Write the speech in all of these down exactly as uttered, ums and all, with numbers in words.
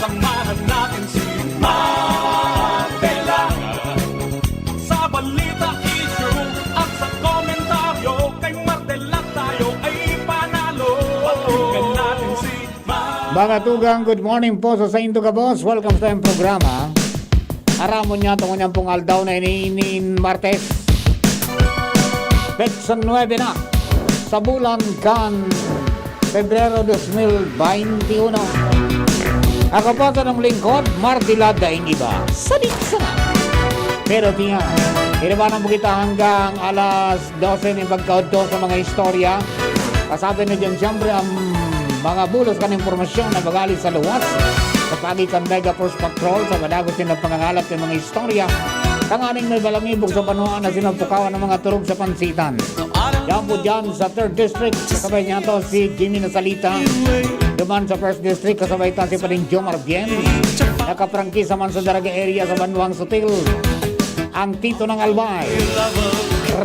Samahan natin si Martela. Sa balita, issue at sa komentaryo, kay Martela tayo ay panalo. Pakinggan natin si Martela. Mga tugang, good morning po sa saindo gabos. Welcome sa iyong programa. Aramon niya, tungo niyang pong aldaw na ini, ini Martes. Petsa nuebe na sa bulan kan Pebrero dos mil bainti uno. Ako po sa nang lingkod, Martila Daing Iba. Sadit sana. Pero tiyan, iribanan mo kita hanggang alas dose nin pagkaudto sa mga istorya. Kasabi na dyan, siyempre, ang mga bulos kan impormasyon na mag-alis sa luwas sa pagi kan Mega Force Patrol sa madagos nilang pangangalap ng mga istorya. Tanganing may balangibog sa banwaan na sinampukawan ng mga turog sa pansitan. Yan po dyan sa third District, kasabay niya to si Jimmy Nasalita. Duman sa first District, kasabay ta si Pading Jomar Bien. Nakaprangkisa man sa Daraga area sa Banwang Sutil. Ang Tito ng Albay,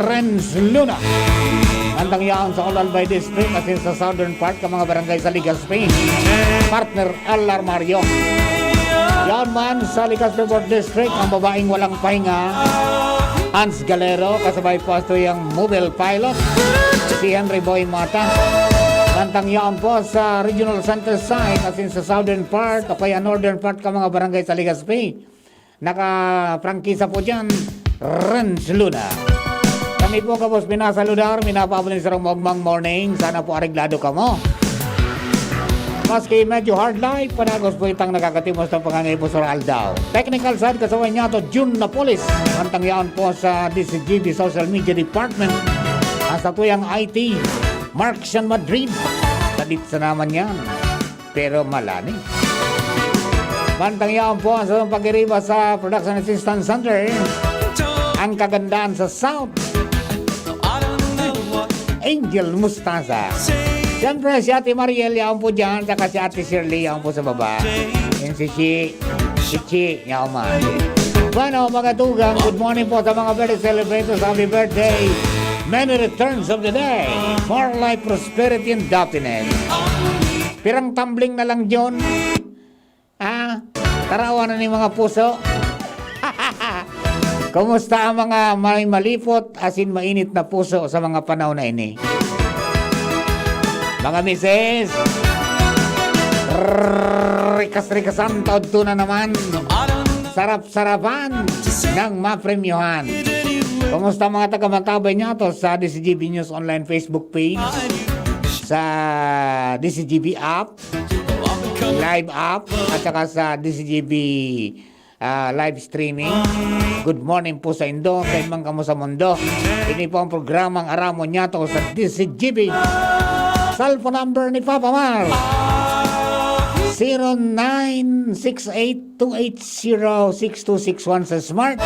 Renz Luna. Mantang yaon sa Old Albay District, asin sa southern part, ka mga barangay sa Legazpi. Partner Al Armario. Yan man sa Legazpi Fourth District, ang babaeng walang pahinga, Hans Galero, kasabay po ito yung mobile pilot, si Henry Boy Mata. Mantang yaon po sa Regional Center Site, asin sa southern part, o kaya northern part, ka mga barangay sa Legazpi. Nakaprangkisa po dyan, Renz Luna. Kami po, kabos, minasaludar, minapaabot ng sarong maugmang morning. Sana po areglado kamo. Maski medyo hard life, padagos po itang nakakatimos ng pangangaipo sa aldaw. Technical side, kasabay niya to, June Napolis. Mantang yaon po sa D C G B Social Media Department. Ang satuyang I T, Mark Sian Madrid. Sadit sana man yan. Pero malani. Mantang yaon po ang sarong pag-iriba sa Production Assistance Center. Ang kagandaan sa South. Angel Mustaza. Siyempre, si Ate Mariel, yaon po dyan, saka si Ate Shirley, yaon po sa baba. Yan si Chi, si Chi, yaon man. Bueno, mga tugang, good morning po sa mga birthday celebrators. Happy birthday. Many returns of the day. More life, prosperity, and happiness. Pirang tumbling na lang, John. Ah, tarawa na ni mga puso. Kumusta ang mga may malipot asin mainit na puso sa mga panahon na ini? Mga misis, rikas-rikasan, taod na naman. Sarap-sarapan ng mapremyohan. Kumusta mga taga-Mantabay niya to sa D C G B News Online Facebook page, sa D C G B app, live app, at saka sa D C G B, ah, live streaming. Good morning po sa indo, sa man kamo sa mundo. Ini po ang programang Aramon Niyato sa D C G B. Cellphone number ni Papa Mar, zero nine six eight two eight zero six two six one sa Smart,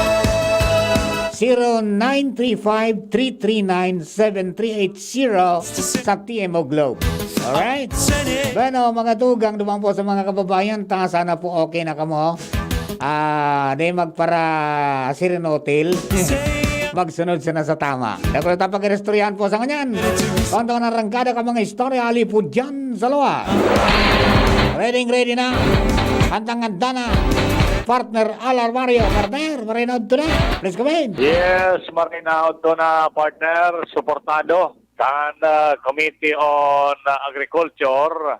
zero nine three five three three nine seven three eight zero sa T M O Globe. Alright? Bueno, mga tugang, duman po sa mga kababayan ta, sana po okay na kamo. Ah, di magpara Siren Hotel. Magsunod sana sa tama. Dako na tapag-iristoryahan po sa ngunyan. Konto na rangkada ka mga istorya, ali po dyan sa luwa. Ready, ready na. Handang-handa na. Partner Al Armario. Partner, marinod to na. Please come in. Yes, marinod to na, partner. Suportado kan, ah, Committee on, ah, Agriculture.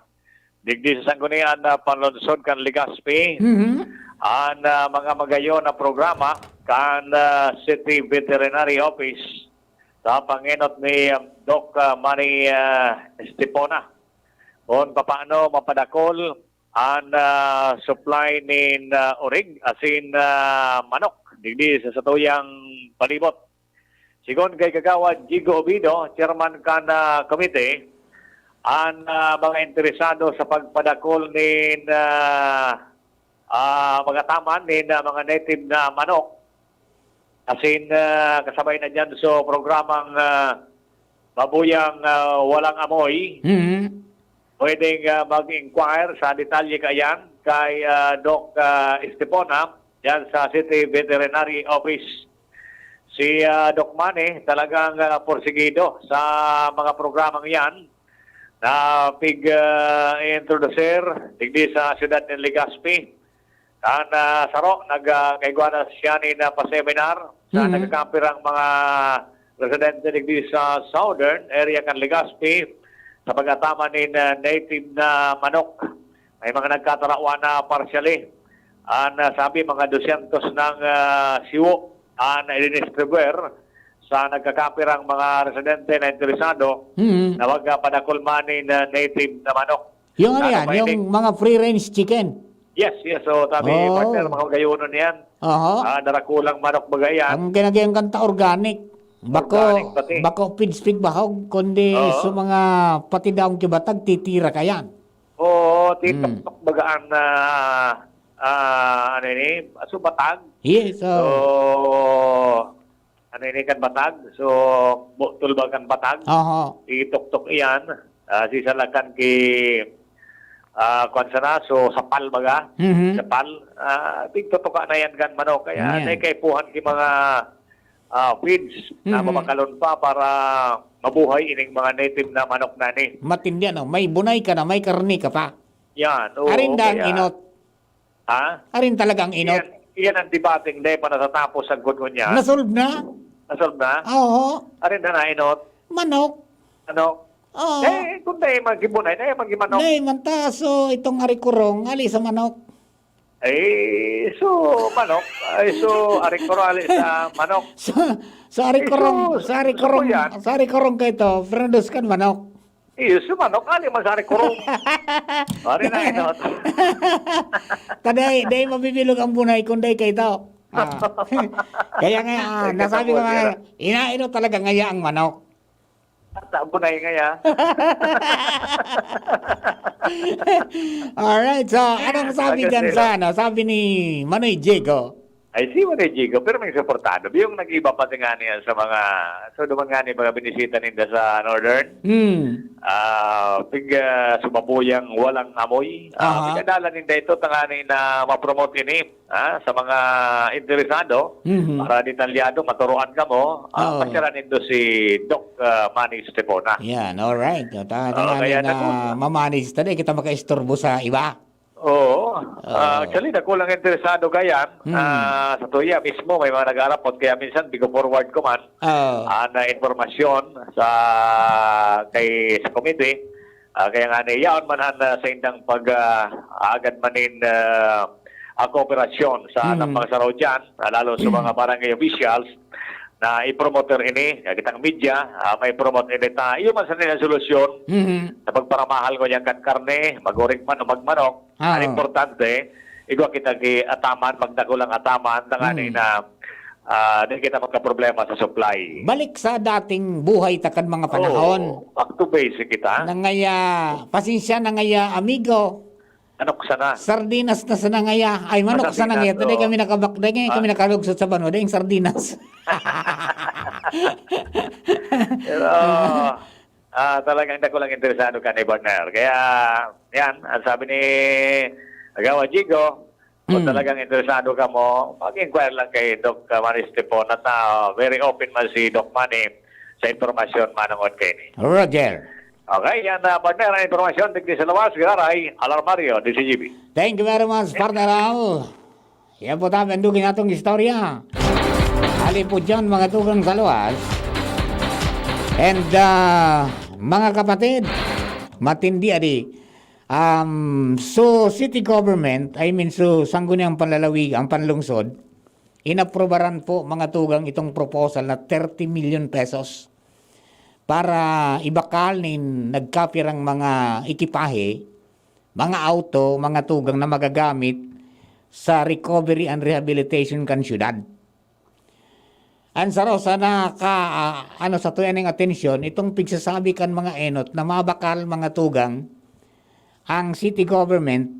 Digdi sa Sanggunian na panlungsod kan Legazpi. Mhm. An, ah, mga magayon na programa kan, ah, City Veterinary Office sa pangenot ni, ah, Doc, ah, Manny, ah, Estipona. Kung papaano mapadakol an, ah, supply nin, ah, orig asin, ah, manok digdi sa satuyang palibot. Sigon kay Kagawad Jigo Obido, chairman kan, ah, komite, an, ah, mga interesado sa pagpadakol nin, ah, ah, mga taman nin, ah, mga native na manok, asin, ah, kasabay na diyan so programang, ah, Babuyang, ah, Walang Amoy, Mhm. pwedeng, ah, mag-inquire sa detalye kaiyan kay, ah, Doc, ah, Estepona, diyan sa City Veterinary Office. Si, ah, Doc Manny talagang, ah, porsigido sa mga programang yan. na pig, ah, introducer digdi sa siyudad nin Legazpi. Kan, ah, saro, nag, ah, kaigwa na siya nin, ah, pa-seminar sa Mhm. nagkakampirang mga residente digdi sa southern area kan Legazpi sa pag-ataman nin, ah, native na manok. May mga nagkatarawan na partially. An, ah, sabi, mga dosyentos nang, ah, siwo an idinistribuer sa nagkakapirang mga residente na interesado Mhm. na magpadakul man nin, ah, native na manok. Yung ano Ano yan, ba yung ini? mga free range chicken. Yes, yes. So, sabi, Oh. partner, mga gayonon yan. Aha. Ah, darakulang manok baga yan. Ang kinagayang kanta, organic. Bako, Organic pati. bako feeds pig bahog, kundi Oo. sa mga pati daong kibatag, titira ka yan. Oo, Hmm. titoktok baga ang, ah, ah, ano ini, so batag. Yes, So, oh. ano ini kan batag? So, butol ba kan batag? Aha. Titoktok iyan. Ah, sisalakan ki, ah, kwan sana, so sapal baga? Mhm. Sapal. Ah, tigtutuka na yan kan manok. Kaya Yan. may kaipuhan ki mga, ah, feeds na Mhm. mabakalon pa para mabuhay ining mga native na manok na ni. Matindi, ano? May bunay ka na, may karni ka pa. Yan, oo, Arinda ang kaya inot. Ha? Arin talaga ang inot. Iyan, iyan ang debating dai pa natatapos ang gudgon niya. Nasolve na? Nasolve na? Oo. Arin na nainot? Manok. Ano? Oo. Eh, kung dai magibunay, dai magimanok. Dai man ta, so itong arikurong, ali sa manok. Eh, so, manok. Ay, so, arikurong, ali sa manok. So, so arikurong, Eh, so, sa arikurong, so yan. sa arikurong ka ito, produce kan manok. Iyo, si manok, ali man sa ari kurong. Ari na, ino. Taday, day mabibilog ang bunay kung day kayo tao. Ah. Kaya nga, ah, Ay, nasabi ko katawa, nga, sira. Inaino talaga ngaya ang manok. Sa bunay ngaya. Alright, so, anong sabi Ay, dyan kasi sa, ano, sabi ni Manoy Diego? Ay, si Manoy Diego, pero may suportado. Yung nag-iba pati nga niya sa mga, so, duman nga ni mga binisita ninda sa Northern. Hmm. Ah, pig, ah, sumabuyang walang amoy. Ah, Aha. pigadalan ninda ito, tangani na ma-promote ini, ah, sa mga interesado, Mhm. para detalyado, maturuan kamo, ah, Oo. pasyalan nindo si Doc, ah, Manny Estepona. Yan, alright. O, ta-, Oo, tangani kaya na naku- mamanage ta, di kita makaisturbo sa iba. Oo. Oo. Ah, actually, dakulang interesado kaya. Hmm. Ah, sa tuya mismo, may mga nag-aarapot. Kaya minsan, bigo-forward ko man Oo. ang, ah, impormasyon sa, kay, sa komite. Ah, kaya nga, ni, yaon man ang, ah, sa indang pag, ah, agad man in, ah, ah, kooperasyon sa Hmm. anang mga saraw dyan, ah, lalo sa Hmm. mga barangay officials na i-promote ini, kaya kitang media, ah, may promote ini ta. Iyo man sa nilang solusyon, Mhm. sa pagparamahal ko niyan kan karne, magurik man o magmanok, Ah. Ang importante, igwa kita ki ataman, magdakul ang ataman, tangani Hmm. na, ah, di kita magkaproblema sa supply. Balik sa dating buhay ta kan mga panahon. Oo, back to basic kita. Nangaya, pasensya, nangaya, amigo. Manok sana. Sardinas na sana ngaya. Ay, manok sana Masardinas, ngaya. Today oo. kami nakabak-, today ngayon kami Ah. nakalugsot sa banwa. Dahil sardinas. Pero, Ah, talagang dakulang interesado ka ni partner. Kaya, yan, ang sabi ni Agawa Jigo, kung Mm. talagang interesado ka mo, mag-inquire lang kay Doc Maris Tipon at, ah, very open man si Doc Manny sa impormasyon manungod kay ni. Roger. Okay, yan, ah, partner, ang impormasyon digdi sa lawas, Garay, Alarmario, D C G B. Thank you very much, partner Al. Yan po tabi ang dugi natong istorya. Hali po dyan, mga tugang sa luwas. And, ah, mga kapatid, matindi adi. Um, so, city government, I mean, so, Sangguniang Panlalawigan, Panlungsod, inaprubaran po, mga tugang, itong proposal na thirty million pesos para ibakal nin nagkapirang mga ekipahe, mga auto, mga tugang na magagamit sa recovery and rehabilitation kan syudad. Ang saro sa naka, ah, ano, sa tuya ning atensyon, itong pigsasabi kan mga enot na mabakal, mga tugang, ang city government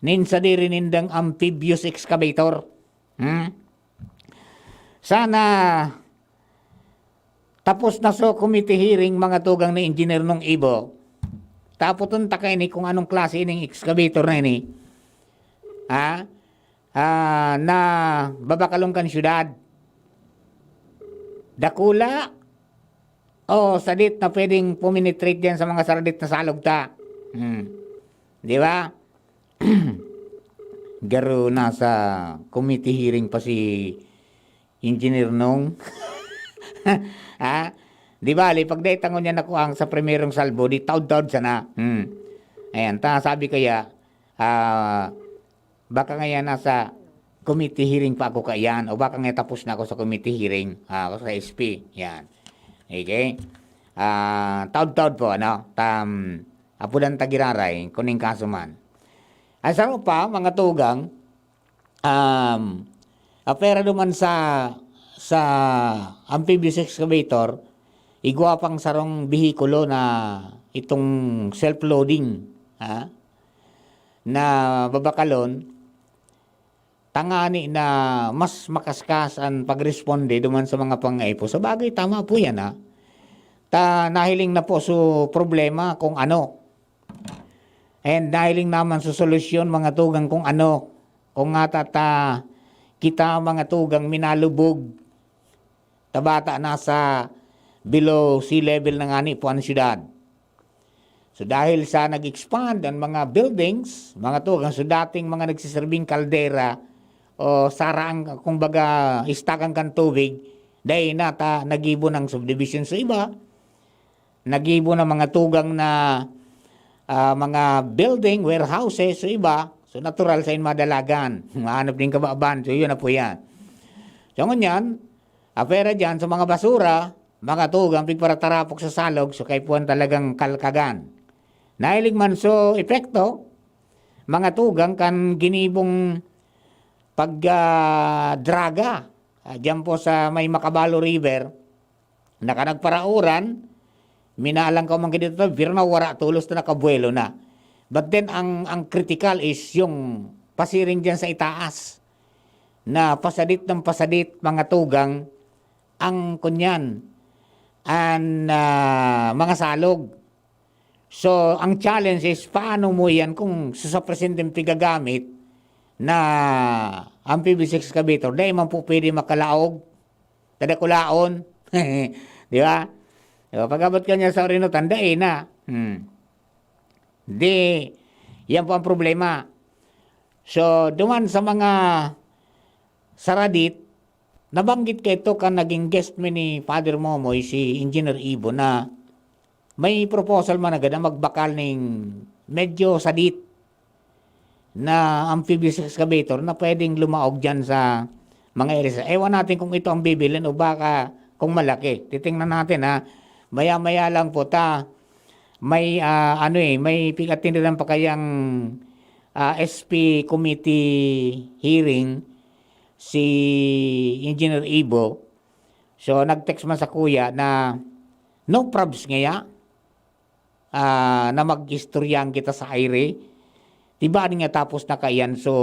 nin sadiri nindang amphibious excavator. Hmm? Sana tapos na so committee hearing, mga tugang ni Engineer Nong Ibo. Tapoton ta kaini kung anong klase ining excavator na ini. Ha? Ah, na babakalon kan syudad. Dakula, O sadit na pwedeng puminetrate diyan sa mga saradit na salog ta. Hmm. Di ba? Garo nasa committee hearing pa si Engineer Nong. Ha? Di bale, pag dai ta ngunyan nakuha ang sa primerong salbo, di taod-taod sana. Hmm. Ayan, ta sabi kaya, ah, baka ngayon nasa committee hearing pa ako kaiyan, o baka ngayon tapos na ako sa committee hearing, ah, sa S P. Yan. Okay? Ah, taod-taod po, ano? Tam, apudan ta giraray, kuning kaso man. Ay, saro pa, mga tugang, um, apera duman sa, sa amphibious excavator, igwa pang sarong behikulo na itong self-loading, ha? Na babakalon, tangani na mas makaskas an pagresponde duman sa mga pangaipo. Sa bagay, tama po yan, ha? Ta nahiling na po so problema kung ano. And nahiling naman so solusyon, mga tugang, kung ano. Kung ngata ta, kita, mga tugang, minalubog, tabata nasa below sea level na ngani po ang syudad. So, dahil sa nag-expand ang mga buildings, mga tugang, so dating mga nagsiserbing kaldera o sara ang, kumbaga, istakan kan tubig, dahil na ta nagibo ng subdivision sa iba, nagibo ng mga tugang na, ah, mga building, warehouses, sa iba, so natural sa in madalagan, mahanap din kababan, so yun na po yan. So, ngunyan, apera dyan sa mga basura, mga tugang pigparatarapok sa salog, so kaipuhan talagang kalkagan. Nahiling man so epekto, mga tugang kan ginibong pag, ah, draga, ah, dyan po sa may Makabalo River, na kan nagparauran, minalang ka man ka dito, pero nawara tolos na nakabuelo na. But then, ang, ang critical is yung pasiring dyan sa itaas, na pasadit ng pasadit, mga tugang, ang kunyan, an, ah, mga salog. So, ang challenge is, paano mo yan kung sa, sa presenteng pigagamit na amphibious excavator, dai man po pwede makalaog, tadakulaon. Di ba? Di ba? Pag-abot ka niya sa Orinotan, dai na. Hmm. Di, yan po ang problema. So, duman sa mga saradit, nabanggit ko ito kan naging guest mi ni Father Momoy, si Engineer Ibo, na may proposal man agad na magbakal ning medyo sadit na amphibious excavator na pwedeng lumaog dyan sa mga area. Ewan natin kung ito ang bibilin o baka kung malaki. Titingnan natin, ha. Maya-maya lang po ta, may, ah, ano eh, may pig-attenderan pa kayang, ah, S P committee hearing si Engineer Ibo. So, nag-text man sa kuya na, "No probs ngaya, ah, na mag-istoryahan kita sa aire." Di ba, nga tapos na kaiyan, so,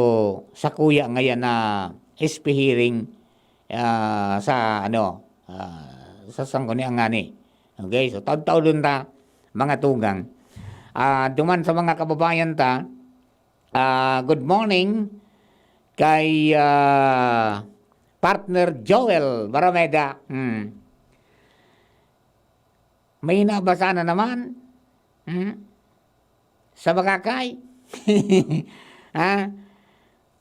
sa kuya ngayon na S P hearing, ah, sa, ano, ah, sa sangko ni Angani. Okay, so, taod-taod dun ta, mga tugang. Ah, duman sa mga kababayan ta, ah, good morning kay, ah, partner Joel Barameda. Hmm. May nabasa na naman. Hmm? Sa Bagakay. Ha?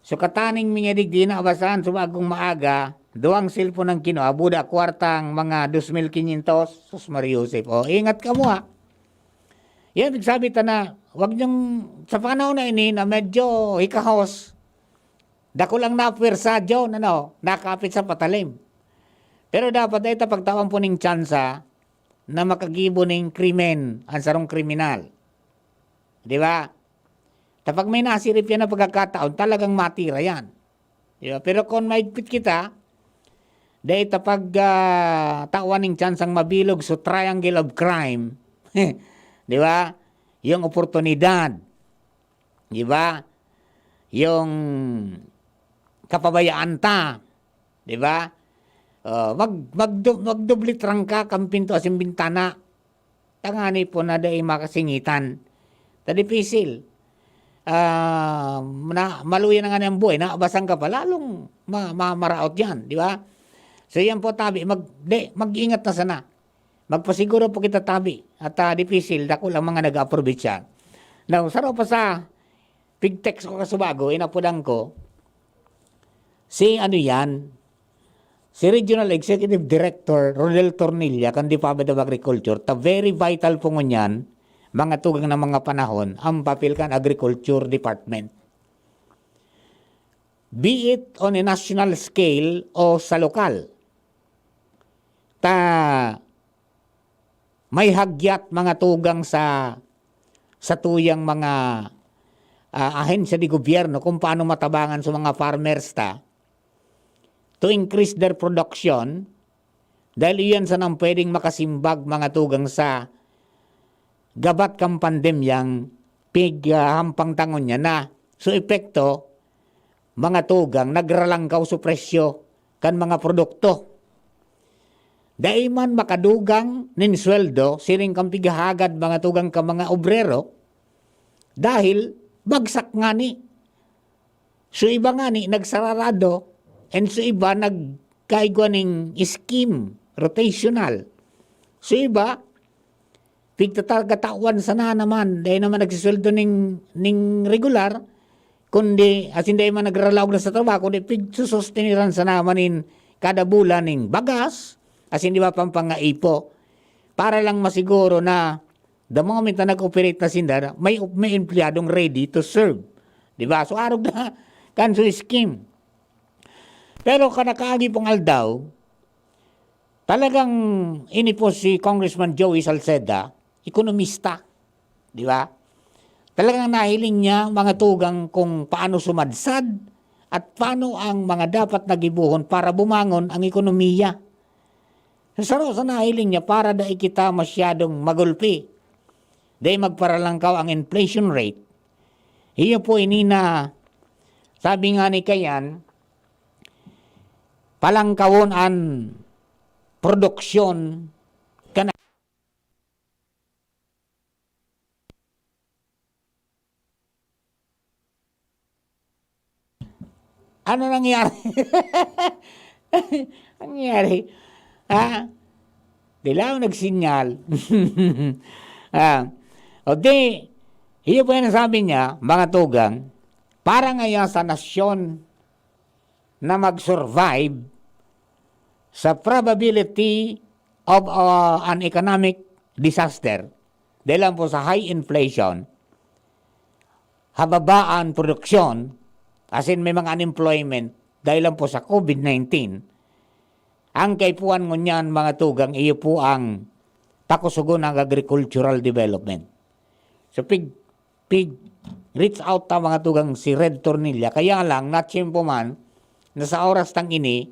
So, kataning mga digdi na abasan, subagong maaga, duwang cellphone ang kinua, buda kwartang mga dos mil kinyentos. Sus, Maria Joseph. O, ingat ka mo, ha? Yan, nagsabi ta na, wag niyong, sa panahon na ini na medyo hikahos, dakul ang napwersa, John, ano, nakapit sa patalim. Pero dapat ay ta pagtawan po ning tsansa na makagibo ning krimen ang sarong kriminal. Di ba? Kapag may nasirip yan na pagkakataon, talagang matira yan. Di ba? Pero kung maigpit kita, dahil ta pag, ah, tawan ning tsansang mabilog sa triangle of crime, di ba? Yung oportunidad, di ba? Yung kapabayaan ta, di ba? Oh, mag-, magdu-, magdubli trangka kan pinto asin bintana. Tangani po na dai makasingitan. Ta dipisil. Ah, na, maluya na nga ang buhay, naabasan ka pa, lalong ma-, ma-, maraot yan, di ba? So, yan po, tabi, mag-, di, mag-ingat na sana. Magpasiguro po kita tabi. At, ah, dipisil, dakul ang mga nag-aaprobitsa. Now, saro pa sa pig-text ko kasubago, inapodan ko, si ano yan, si Regional Executive Director Rodel Tornilla kan Department of Agriculture, ta very vital po ngunyan, mga tugang na mga panahon, ang papel kan Agriculture Department. Be it on a national scale o sa lokal. Ta may hagyat mga tugang sa, sa tuyang mga, ah, ahensya de gobyerno kung paano matabangan sa mga farmers ta to increase their production, dahil iyan sanang pwedeng makasimbag mga tugang sa gabat kan pandemyang pig, ah, hampang tangon niya na. So, epekto, mga tugang, nagralangkaw sa presyo kan mga produkto. Dai man makadugang nin sweldo siring kan pighahagad mga tugang kan mga obrero dahil bagsak ngani. So, iba ngani nagsararado, and so iba nagkaigwa ning scheme, rotational. So, iba, pigtatagatawan sana naman, dai naman nagsisweldo ning, ning regular, kundi, asin dai man nagralaog na sa trabaho, kundi pigsusustiniran sana naman in kada bulan ning bagas, asin di ba, pampangaipo. Para lang masiguro na the moment na nag-operate na sinda, may, may empleyadong ready to serve. Di ba? So, arog na kan so scheme. Pero kan nakaagi pong aldaw, talagang inipos si Congressman Joey Salceda, ekonomista. Di ba? Talagang nahiling niya mga tugang kung paano sumadsad at paano ang mga dapat na gibohon para bumangon ang ekonomiya. Sa saro sa nahiling niya, para dai kita masyadong magulpi, dai magparalangkaw ang inflation rate. Iyo po ini na, sabi nga ni Kayan, palangkawon an produksyon kan Ano nangyari? Nangyari? Ha? Dilaw nagsinyal. Ah, o di, iyo po yan ang sabi niya, mga tugang, para ngaya sa nasyon na mag-survive sa probability of, ah, an economic disaster, dahil lang po sa high inflation, hababaan produksyon, as in may mga unemployment dahil lang po sa covid nineteen, ang kaipuhan ngunyan, mga tugang, iyo po ang pakusugon ng agricultural development. So, pig, pig, reach out ta, mga tugang, si Red Tornilla. Kaya lang, natsimpo man, na sa oras tang ini,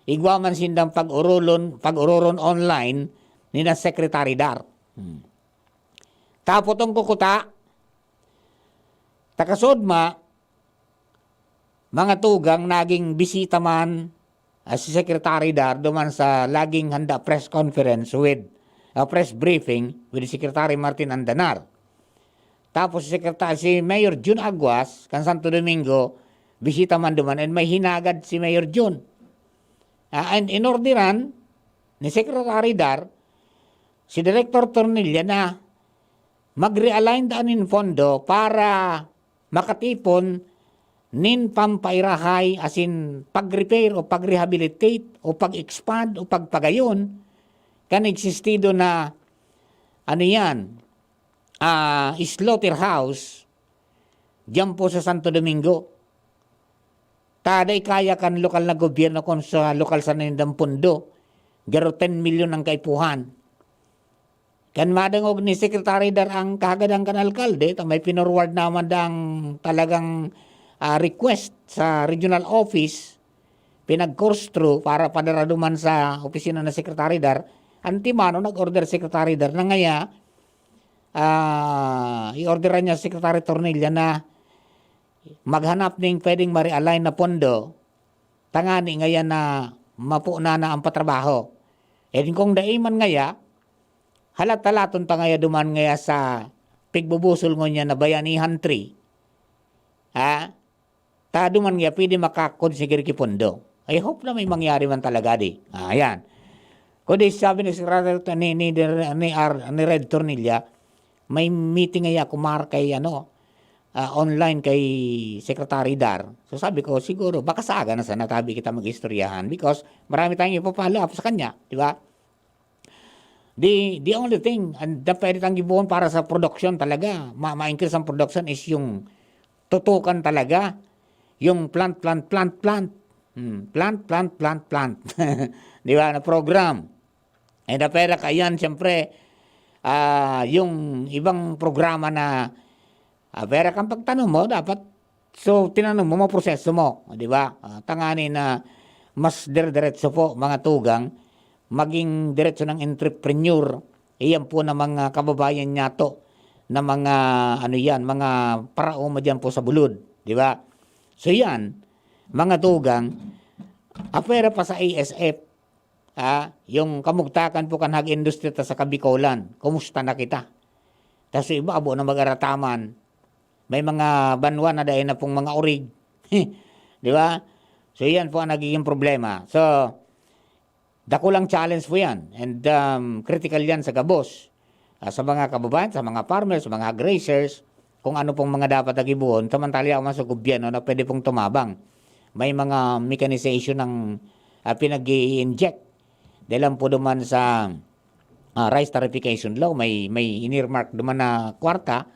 igwa man sindang pag-orolon, pag-ororon online ni na Secretary Dar. Hmm. Tapos tong kukuta, takasod ma, mga tugang, naging bisita man, ah, si Secretary Dar duman sa laging handa press conference with, ah, press briefing with Secretary Martin Andanar. Tapos si Secretary, si Mayor Jun Aguas, kan Santo Domingo, bisita man duman and may hinagad si Mayor Jun. Ah, and inorderan ni Secretary Dar si Director Tornilla na mag-realign daan nin pondo para makatipon nin pampairahay, asin pag-repair o pag-rehabilitate o pag-expand o pagpagayon kan existido na, ano yan, ah, slaughterhouse diyan po sa Santo Domingo. Ta dai kaya kan lokal na gobyerno kun sa lokal sana nindang pondo, garo ten milyon ang kaipuhan. Kan madangog ni Secretary Dar ang kahagadan kan alkalde, ta may pinorward naman dang talagang, ah, request sa regional office, pinag-course through para padara duman sa opisina ni Secretary Dar. Antimano, nag-order Secretary Dar na ngaya, ah, i-orderan niya si Secretary Tornilla na maghanap ning pwedeng ma-realign na pondo, tangani ngaya na mapo na na ang patrabaho. And kung dai man ngaya, halat-halaton ta ngaya duman ngaya sa pigbubusol ngunyan na Bayanihan Tree. Ha? Ta duman ngaya pwede makakonsigir ki pondo. I hope na may mangyari man talaga di. Ah, yan. Kundi sabi ni Secretary, ni, ni, ni, R, ni Red Tornilla, "May meeting ngaya ako, Mar, kay ano, ah, online kay Secretary Dar." So sabi ko, "Siguro, baka sa aga na sana tabi kita mag-istoryahan because marami tayong ipa-follow up sa kanya, di ba?" The, the only thing, ang da-, pwede tang gibohon para sa production talaga, ma-, ma-increase ang production is yung tutukan talaga, yung plant, plant, plant, plant. Hmm, plant, plant, plant, plant. Di ba? Na program. Eh, na pera ka yan, siyempre, ah, yung ibang programa na, ah, pera kang pagtanom mo, dapat, so, tinanom mo, maproseso mo, di ba? Ah, tangani na mas dire-diretso po, mga tugang, maging diretso ng entrepreneur. Iyan po na mga kababayan niya to, na mga, ano yan, mga paraoma dyan po sa bulod, di ba? So yan, mga tugang, apwera pa sa A S F, ah, yung kamugtakan po kan hag-industry ta sa Kabikolan, kumusta na kita? Tas yung iba, abo na mag-arataman. May mga banwa na dahil na pong mga orig. Di ba? So, yan po ang nagiging problema. So, dakulang challenge po yan. And, um, critical yan sa gabos. Ah, sa mga kababayan, sa mga farmers, sa mga hog raisers, kung ano pong mga dapat na gibohon, samantala ako man sa gobyerno na pwede pong tumabang. May mga mechanization ng, ah, pinag-i-inject. Dahil lang po duman sa, ah, rice tariffication law, may, may in-earmark duman na kwarta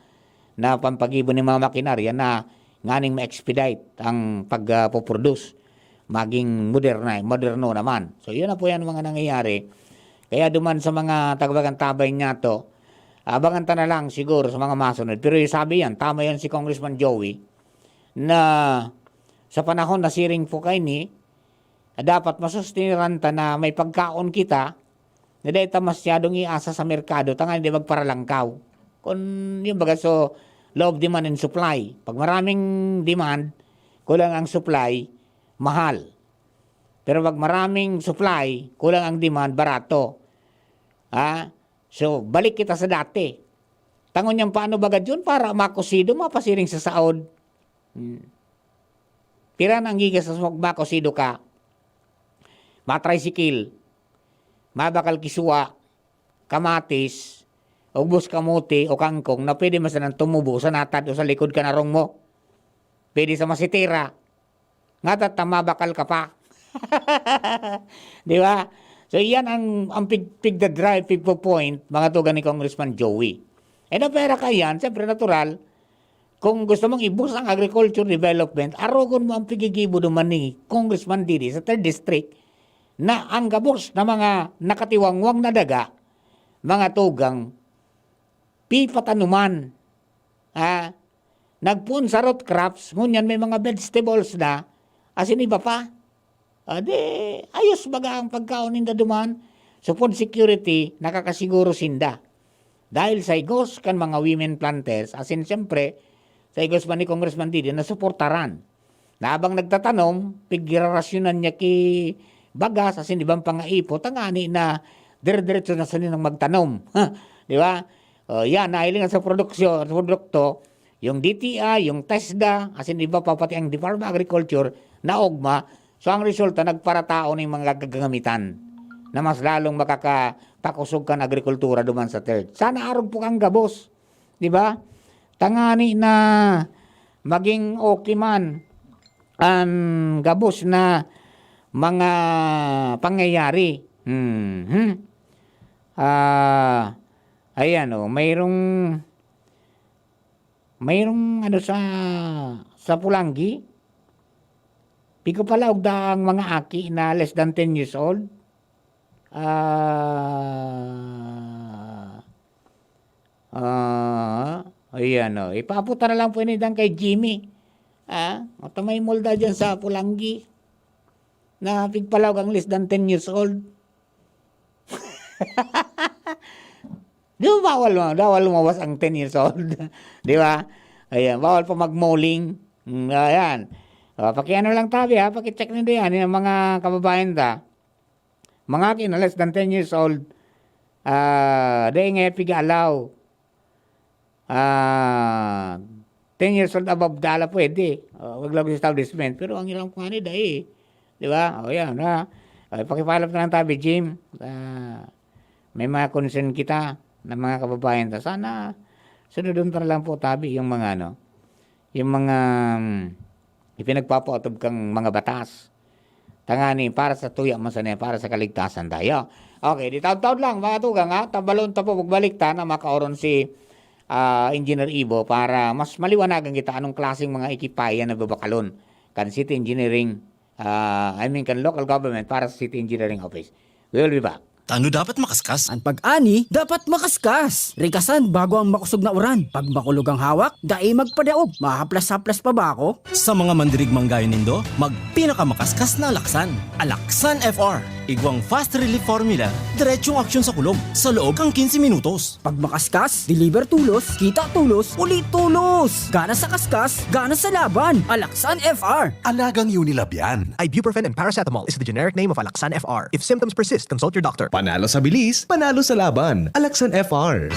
na pampagibo ng mga makinarya na nganing ma-expedite ang pag, ah, poproduce. Maging moderna, moderno naman. So, yun na po yan mga nangyayari. Kaya duman sa mga taga-Bagan Tabay niya to, abangan ta na lang siguro sa mga masunod. Pero yung sabi yan, tama yan si Congressman Joey, na sa panahon na siring po kaini, dapat masustineran ta na may pagkaon kita, na dai ta masyadong iasa sa merkado, tanganing di magparalangkaw. Kung, yung baga, so, law of demand and supply. Pag maraming demand, kulang ang supply, mahal. Pero pag maraming supply, kulang ang demand, barato. Ha? So, balik kita sa dati. Tangon niyang paano baga yun para makusido, mapasiring sa saod. Hmm. Pira na ang gigas sa sumog, makusido ka. Matricycle. Mabakal ki suwa, kamatis, ugbos kamote o kangkong na pwede man sanang tumubo sa natad o sa likod kan harong mo. Pwede sa masitira. Ngata ta mabakal ka pa. Di ba? So, iyan ang, ang pig-, pigda-drive, pigpo-point, mga tugang ni Congressman Joey. E na pera ka yan, siyempre natural, kung gusto mong i-boost ang agriculture development, arogon mo ang pigigibo duman ni Congressman Didi sa third district na ang gabos na mga nakatiwangwang na daga, mga tugang, pipatanuman. Ah, nagpoon sa root crops, ngunyan may mga vegetables na, asin iba pa. Ah, di, ayos baga ang pagkaon ninda duman. So, food security, nakakasiguro sinda. Dahil sa igos kan mga women planters, asin siyempre, sa igos man ni Congressman Didi, na suportaran. Na habang nagtatanom, pigirarasyonan niya ki bagas, asin ibang pangaipo, tangani na dire-diretso na sa nilang magtanom. Di ba? O, yan, nahiling sa produksyon, sa produkto, yung D T I, yung TESDA, asin iba pa, pati ang Department of Agriculture, naogma. So, ang resulta, nagparatao ning mga gagamitan na mas lalong makakapakusog kan agrikultura duman sa third. Sana arog po kang gabos, di ba? Tangani na maging okay man ang gabos na mga pangyayari. Mhm. Ah, ayan, oh, mayroong, mayroong ano sa, sa Pulanggi. Pigkapalaog daang mga aki na less than ten years old. Ah, ah, ayan, oh. Ipaabot na lang po ini diyan kay Jimmy. Ah, at may mulda diyan sa Pulanggi na pigpalaog ang less than ten years old. Di ba bawal, ma-, bawal lumabas ang ten years old? Di ba? Ayan, bawal pa mag-mauling. Mm, ayan. O, pakiano lang tabi, ha? Paki-check nindo yan, yung mga kababayan ta. Mga aki na less than ten years old, ah, dai nga pig-allow. Ah, ten years old above, dala pwede. O, wag lang sa establishment. Pero ang ilang kuha ni dai. Di ba? O, yan, ha? Ay, pakipalap na lang tabi, Jim. Ah, may mga concern kita na mga kababayan ta. Sana sunodon ta na lang po tabi yung mga ano, yung mga, um, ipinagpapaotob kang mga batas. Tangani para sa tuya man sana, para sa kaligtasan tayo. Okay, di taod-taod lang, mga tugang, ha? Tabalon ta po, magbalik ta na makaoron si, ah, Engineer Ibo para mas maliwanagan kita anong klaseng mga ekipayan na babakalon kan City Engineering, ah, I mean, kan local government para sa City Engineering Office. We will be back. Tano dapat makaskas? An pag-ani dapat makaskas. Rikasan bago ang makosog na uran. Pag makulog ang hawak, dai magpadaog. Mahaplas-haplas pa ba ako? Sa mga mandirigmang gayon nindo, magpinakamakaskas na alaksan. Alaksan F R. Igwang fast relief formula, diretsong aksyon sa kulog, sa loob kan quince minutos. Pag makaskas, deliver tulos, kita tulos, uli tulos. Gana sa kaskas, gana sa laban. Alaksan F R. Alagang Unilab yan. Ibuprofen and paracetamol is the generic name of Alaxan F R. If symptoms persist, consult your doctor. Panalo sa bilis, panalo sa laban. Alaxan F R.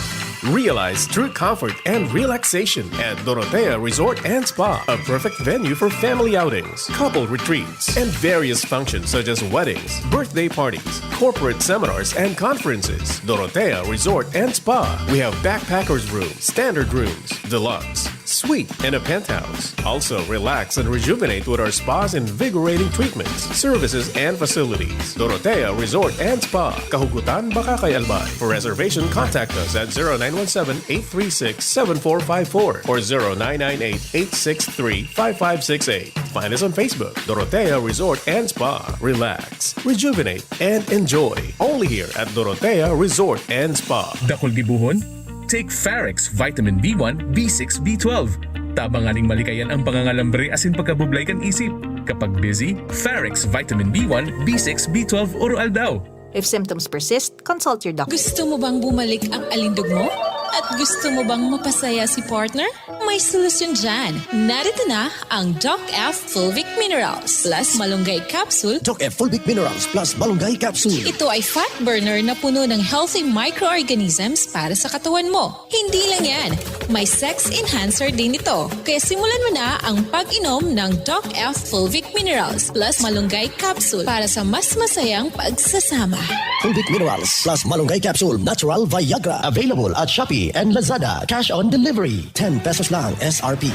Realize true comfort and relaxation at Dorotea Resort and Spa, a perfect venue for family outings, couple retreats, and various functions such as weddings, birthday parties, corporate seminars, and conferences. Dorotea Resort and Spa. We have backpackers room, standard rooms, deluxe, suite, and a penthouse. Also, relax and rejuvenate with our spa's invigorating treatments, services, and facilities. Dorotea Resort and Spa, Kahugutan, Bacacay, Albay. For reservation, contact us at zero nine one seven, eight three six, seven four five four or zero nine nine eight, eight six three, five five six eight. Find us on Facebook, Dorotea Resort and Spa. Relax, rejuvenate, and enjoy. Only here at Dorotea Resort and Spa. Dakul gibohon? Take Farex Vitamin B one, B six, B twelve. Tabang nganing malikayan ang pangangalambre asin pagkabublay kan isip. Kapag busy, Farex Vitamin B one, B six, B twelve, oro-aldaw. If symptoms persist, consult your doctor. Gusto mo bang bumalik ang alindog mo? At gusto mo bang mapasaya si partner? May solusyon dyan. Narito na ang Doc F Fulvic Minerals plus Malunggay Capsule. Doc F Fulvic Minerals plus Malunggay Capsule. Ito ay fat burner na puno ng healthy microorganisms para sa katawan mo. Hindi lang yan, may sex enhancer din ito. Kaya simulan mo na ang pag-inom ng Doc F Fulvic Minerals plus Malunggay Capsule para sa mas masayang pagsasama. Fulvic Minerals plus Malunggay Capsule Natural Viagra. Available at Shopee and Lazada. Cash on delivery. Ten pesos lang S R P.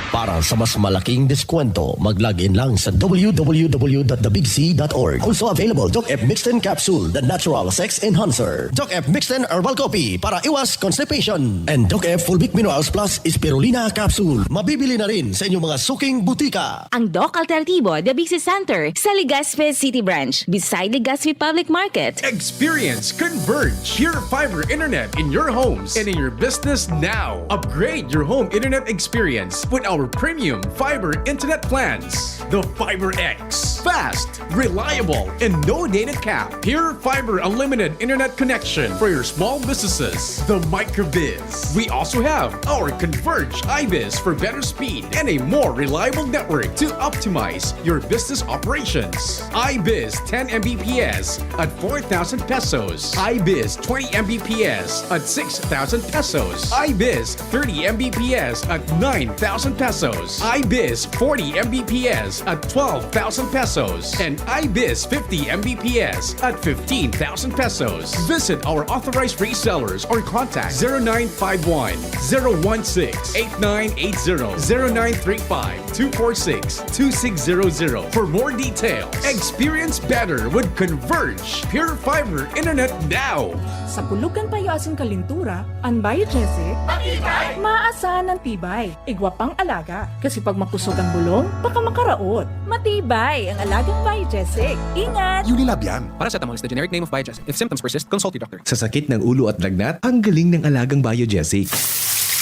Para sa mas malaking deskwento, mag-log in lang sa w w w dot the big c dot org. Also available, Doc F Mixten Capsule, the natural sex enhancer. Doc F Mixten Herbal Coffee para iwas constipation. And Doc F Fulvic Minerals Plus Spirulina Capsule. Mabibili na rin sa inyong mga suking butika. Ang Doc Alternativo, The Big C Center, sa Legazpi City Branch, beside Legazpi Public Market. Experience Converge Pure Fiber Internet in your homes and in your business now. Upgrade your home internet experience with our premium fiber internet plans. The Fiber X. Fast, reliable, and no data cap. Pure Fiber Unlimited Internet Connection for your small businesses. The Microbiz. We also have our Converge iBiz for better speed and a more reliable network to optimize your business operations. iBiz ten M B P S at four thousand pesos. iBiz twenty M B P S at six thousand pesos. iBiz thirty M B P S at nine thousand pesos. iBiz forty M B P S at twelve thousand pesos. And iBiz fifty M B P S at fifteen thousand pesos. Visit our authorized resellers or contact zero nine five one, zero one six, eight nine eight zero, zero nine three five, two four six, two six zero zero for more details. Experience better with Converge Pure Fiber Internet now. Sa kulog kan payo asin kalintura, an Biogesic, matibay, maasan an tibay. Igwa pang alaga, kasi pag makusog ang bulong, baka makaraot. Matibay ang alagang Biogesic. Ingat! Unilab yan. Paracetamol is the generic name of Biogesic. If symptoms persist, consult your doctor. Sa sakit ng ulo at lagnat, ang galing ng alagang Biogesic.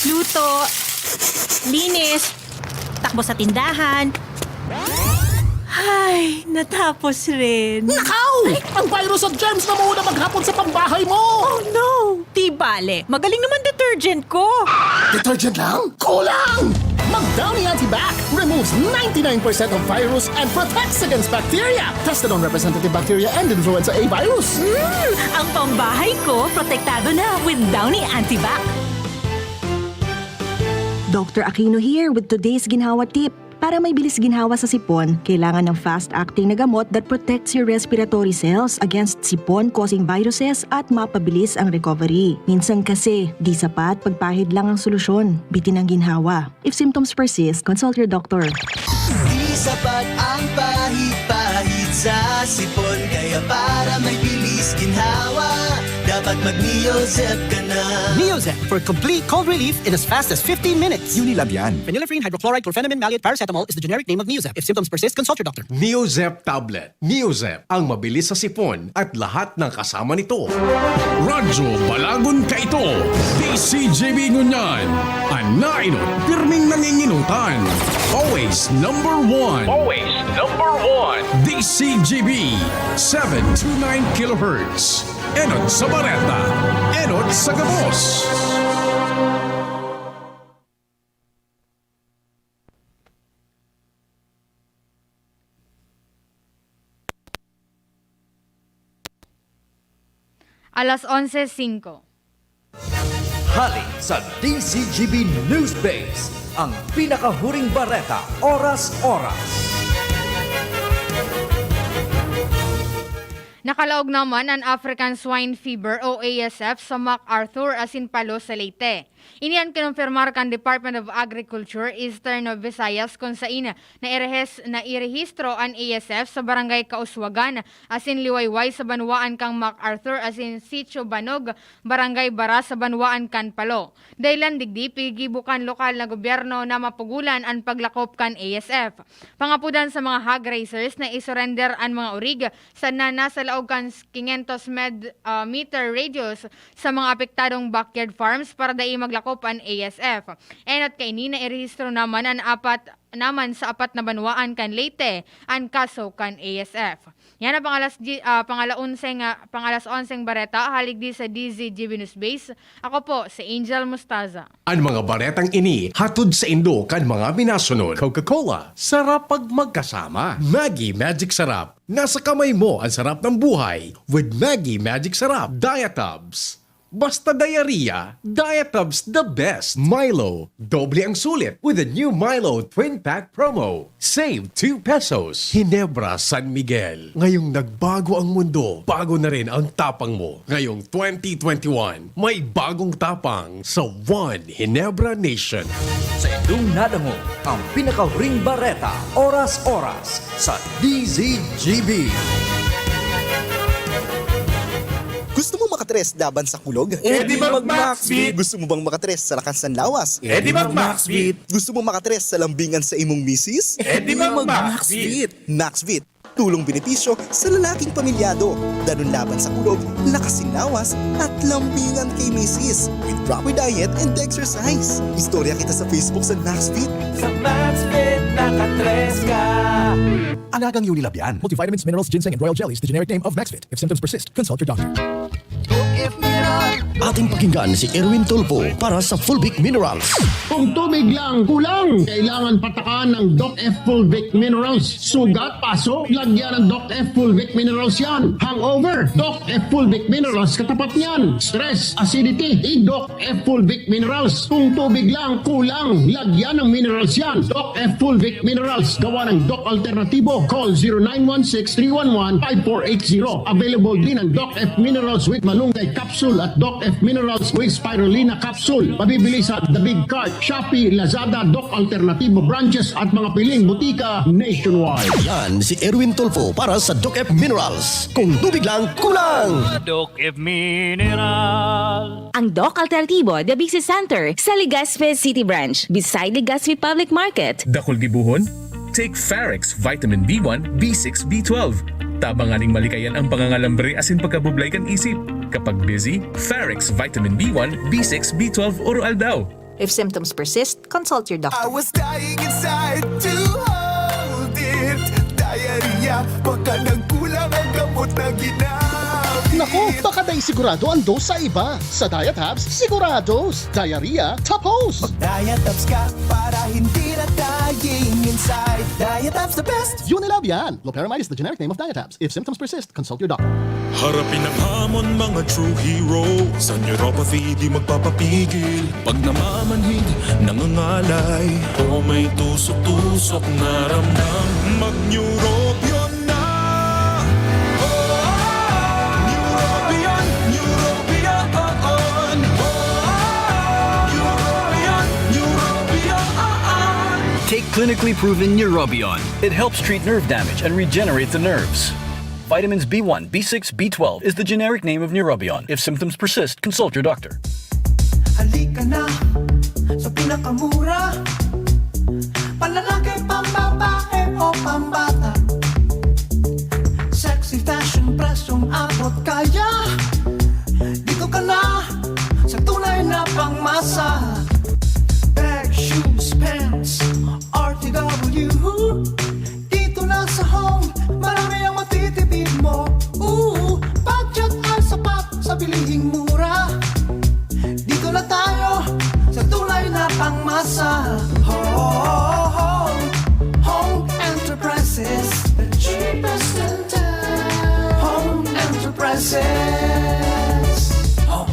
Luto, linis, takbo sa tindahan. Ay, natapos rin. Nakaw! Ang virus at germs na muna maghapon sa pambahay mo! Oh no! Di bale, magaling naman detergent ko. Detergent lang? Kulang! Mag Downy Antibac removes ninety-nine percent of virus and protects against bacteria. Tested on representative bacteria and influenza A virus. Mm, ang pambahay ko, protektado na with Downy Antibac. Doctor Aquino here with today's Ginhawa Tip. Para may bilis ginhawa sa sipon, kailangan ng fast-acting na gamot that protects your respiratory cells against sipon-causing viruses at mapabilis ang recovery. Minsan kasi, di sapat pagpahid lang ang solusyon, bitin ang ginhawa. If symptoms persist, consult your doctor. Di sapat ang pahid-pahid sa sipon, kaya para may bilis ginhawa, dapat mag-Neozep ka na. Neozep for complete cold relief in as fast as fifteen minutes. Unilab yan. Phenylephrine, hydrochloride, chlorphenamine, maleate, paracetamol is the generic name of Neozep. If symptoms persist, consult your doctor. Neozep tablet. Neozep, ang mabilis sa sipon at lahat ng kasama nito. Radyo Balagon Kaito, D C G B Ngunyan, an nainot, pirming nanginginutan. Always number one. Always number one. D C G B, seven two nine kilohertz. Enot sa bareta, enot sa gabos. Alas onse singko. Hali sa D Z G B News Base, ang pinakahuring bareta, oras-oras. Nakalaog naman an African Swine Fever o A S F sa MacArthur asin Palo sa Leyte. Ini an kinumpirmar kan Department of Agriculture, Eastern Visayas, kun sain nairehes-, nairehistro an A S F sa Barangay Kauswagan asin Liwayway sa banwaan kan MacArthur asin Sitio Banog, Barangay Bara sa banwaan kan Palo. Dahilan digdi, pinigibo kan lokal na gobyerno na mapugulan an paglakop kan A S F. Pangapodan sa mga hog raisers na isurrender an mga orig, sana nasa laog kan quinientos med-, ah, meter radius sa mga apektadong backyard farms para dai maglakop an A S F. Enot kaini, nairehistro naman an apat naman sa apat na banwaan kan Leyte an kaso kan A S F. Yan ang pangalas, ah, pangala onse nga, pangalas onseng bareta, hali digdi sa D Z G B News Base. Ako po, si Angel Mostaza. An mga baretang ini hatod saindo kan mga minasunod: Coca-Cola, sarap pag magkasama. Maggi Magic Sarap, nasa kamay mo ang sarap ng buhay with Maggi Magic Sarap. Diatabs, basta diarrhea, Diatabs the best. Milo, doble ang sulit with the new Milo Twin Pack Promo. Save two pesos. Ginebra San Miguel, ngayong nagbago ang mundo, bago na rin ang tapang mo. Ngayong twenty twenty-one, may bagong tapang sa One Ginebra Nation. Saindong nadangog ang pinakahuring bareta, oras-oras, sa D Z G B. Gusto mo makatres laban sa kulog? E di mag-Maxvit! Gusto mo bang makatres sa lakas ng lawas? E di mag-Maxvit! Gusto mo makatres sa lambingan sa imong misis? E di mag-Maxvit! Maxvit, tulong benepisyo sa lalaking pamilyado. Danun laban sa kulog, lakas sin lawas, at lambingan kay misis. With proper diet and exercise. Istorya kita sa Facebook sa Maxvit. Sa Maxvit, nakatres ka! Alagang Unilab yan. Multivitamins, minerals, ginseng, and royal jellies, the generic name of Maxvit. If symptoms persist, consult your doctor. Ating pakinggan si Erwin Tulfo para sa Fulvic Minerals. Kung tubig lang kulang, kailangan patakan ng Doc F Fulvic Minerals. Sugat, paso, lagyan ng Doc F Fulvic Minerals yan. Hangover, Doc F Fulvic Minerals katapat niyan. Stress, acidity, Doc F Fulvic Minerals. Kung tubig lang kulang, lagyan ng minerals yan. Doc F Fulvic Minerals, gawa ng Doc Alternatibo. Call zero nine one six three one one five four eight zero. Available din ang Doc F Minerals with Malunggay Capsule at Doc F Minerals with Spirulina Capsule. Mabibili sa The Big Cart, Shopee, Lazada, Doc Alternatibo branches at mga piling butika nationwide. Yan si Erwin Tulfo para sa Doc F Minerals. Kung tubig lang, kulang! Doc F Mineral. Ang Doc Alternativo, The Big C Center, sa Legazpi City Branch, beside Legazpi Public Market. Dakul gibohon? Take Farex Vitamin B one, B six, B twelve. Tabangan ning malikayan ang pangangalambre asin pagkabublay kan isip. Kapag busy, Farex Vitamin B one, B six, B twelve oro aldaw. If symptoms persist, consult your doctor. I was dying inside, to hold it. Diarrhea, baka nagkulang ang gamot na ginamit. Oh, baka dai sigurado ang dose sa iba. Sa Diatabs, sigurados. Diarrhea, tapos! Mag-Diatabs ka para hindi na dying inside. Diatabs the best! Unilab yan! Loperamide is the generic name of Diatabs. If symptoms persist, consult your doctor. Harapin ang hamon, mga true hero. Sa neuropathy, di magpapapigil. Pag namamanhid, nangangalay, o may tusok-tusok na ramdam, mag-Neurobion na! Neurobion, Neurobion, Neurobion, Neurobion. Take clinically proven Neurobion. It helps treat nerve damage and regenerate the nerves. Vitamins B one, B six, B twelve is the generic name of Neurobion. If symptoms persist, consult your doctor. Halika na sa pinakamura. Panlalaki, pambabae o pambata. Sexy fashion, presyong abot kaya. Dito ka na sa tunay na pangmasa. Bag, shoes, pants, R T W. Dito na sa Home, marami ang matitipid mo. Oo, budget ay sapat sa bilihing mura. Dito na tayo sa tunay na pangmasa. Home, Home Enterprises, the cheapest in town. Home Enterprises. Home.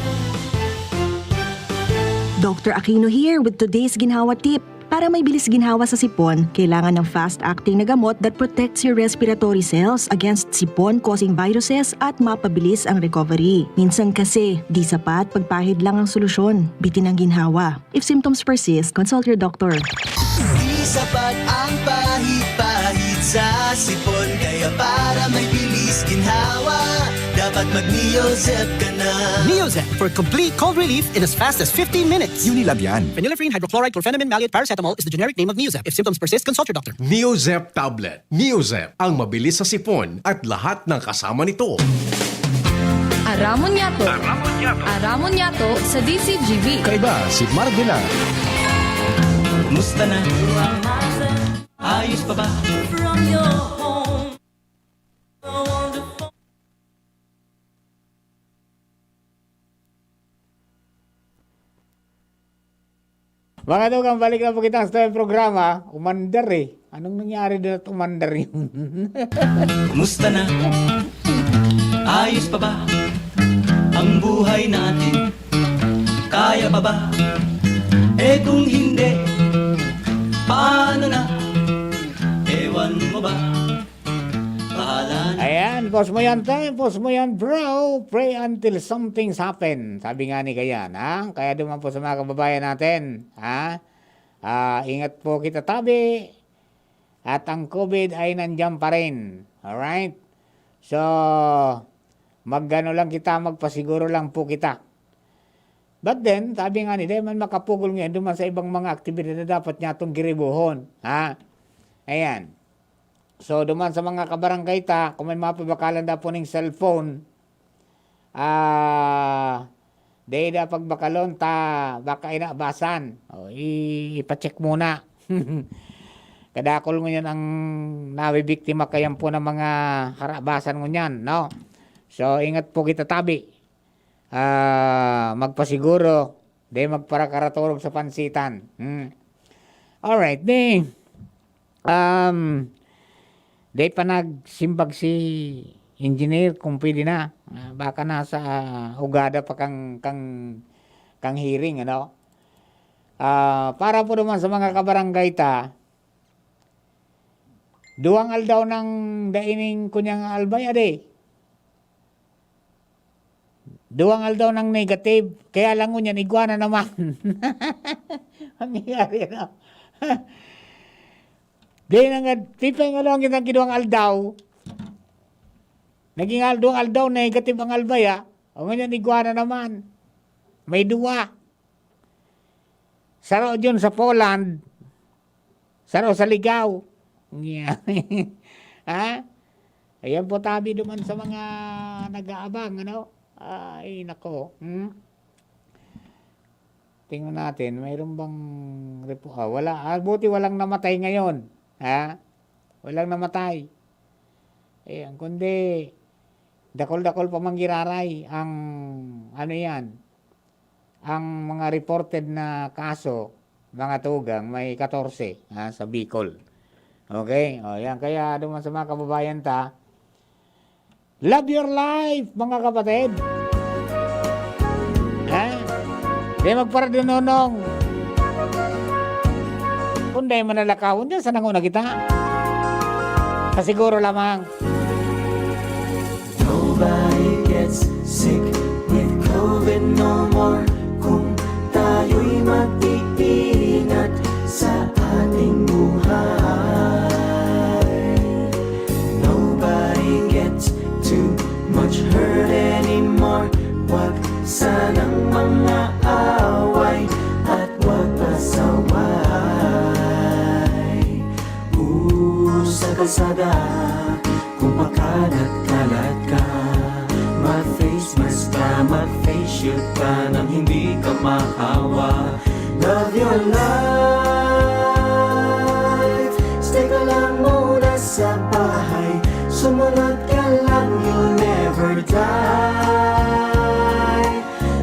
Doctor Aquino here with today's ginhawa tip. Para may bilis ginhawa sa sipon, kailangan ng fast-acting na gamot that protects your respiratory cells against sipon-causing viruses at mapabilis ang recovery. Minsan kasi, di sapat pagpahid lang ang solusyon. Bitin ang ginhawa. If symptoms persist, consult your doctor. Di sapat ang pahid-pahid sa sipon, kaya para may bilis ginhawa, dapat mag-Neozep ka na. Neozep for complete cold relief in as fast as fifteen minutes. Unilab yan. Phenylephrine, hydrochloride, chlorphenamine, maleate, paracetamol is the generic name of Neozep. If symptoms persist, consult your doctor. Neozep tablet. Neozep, ang mabilis sa sipon at lahat ng kasama nito. Aramon Yato. Aramon Yato. Aramon Yato sa D Z G B. Kaiba si Marvela. Musta na? Ayos pa ba? From your home. Mga dugang, balik na po kita sa ating programa. Umandar eh. Anong nangyari doon at umandar yun? Musta na? Ayos pa ba ang buhay natin? Kaya pa ba? Eh kung hindi, paano na? Ewan mo ba? Bahala na. Ayan, pause mo yan, time. Pause mo yan, bro. Pray until something's happen. Sabi nga ni Kayan, ha? Kaya duman po sa mga kababayan natin, ha? Ah, ingat po kita tabi. At ang COVID ay nandiyan pa rin. Alright? So, magano lang kita, magpasiguro lang po kita. But then, sabi nga ni, dai man makapugol ngayon duman sa ibang mga aktibidad na dapat niya itong giribuhon. Ha? Ayan. So, duman sa mga kabarangay ta, kung may mapabakalan daw po ning cellphone, ah, dai da pagbakalon ta, baka inabasan. O, i-, ipacheck muna. Kadakul ngunyan ang nabibiktima kayan po ng mga karabasan ngunyan, no? So, ingat po kita tabi. Ah, magpasiguro, dai magparakaraturog sa pansitan. Hmm. Alright, di, um, dai pa nagsimbag si engineer kung pwede na. Ah, baka nasa ugada pa kang, kang, kang hearing, ano? Ah, para po naman sa mga kabarangay ta, duwang aldaw nang daining kunyang albay, ade. Duwang aldaw nang negative, kaya lang ngunyan, igwa na naman. Ang nangyari na. Di na nga, tipay nga lang kitang kiduwang aldaw. Naging al-, duwang aldaw, negative ang albay, ah. O ngunyan, igwa na naman. May duwa. Saro dyan sa Poland. Saro sa Ligao. Yeah. Ha? Ayan po, tabi duman sa mga nag-aabang, ano? Ay, nako. Hmm? Tingnan natin, mayroon bang repo-, ah, wala. Ah, buti walang namatay ngayon. Ha? Walang namatay. Ayan, kundi, Dakol-dakol pa man giraray ang, ano yan, ang mga reported na kaso, mga tugang, may katorse, ha, sa Bicol. Okay? O, yan. Kaya duman sa mga kababayan ta, love your life, mga kapatid. Ha? Di magparadunonong. Kung dai manalakaw, undan sa nanguna kita? Sa siguro lamang. Nobody gets sick with COVID no more. Kung tayo'y mag-iingat sa ating buhay, nobody gets too much hurt anymore. Wag sanang mga away at wag pasaway. Sa kalsada, kung pakalat-kalat ka, mag-face mask ka, mag-face shield ka nang hindi ka mahawa. Love your life, stay ka lang muna sa bahay. Sumunod ka lang, you'll never die.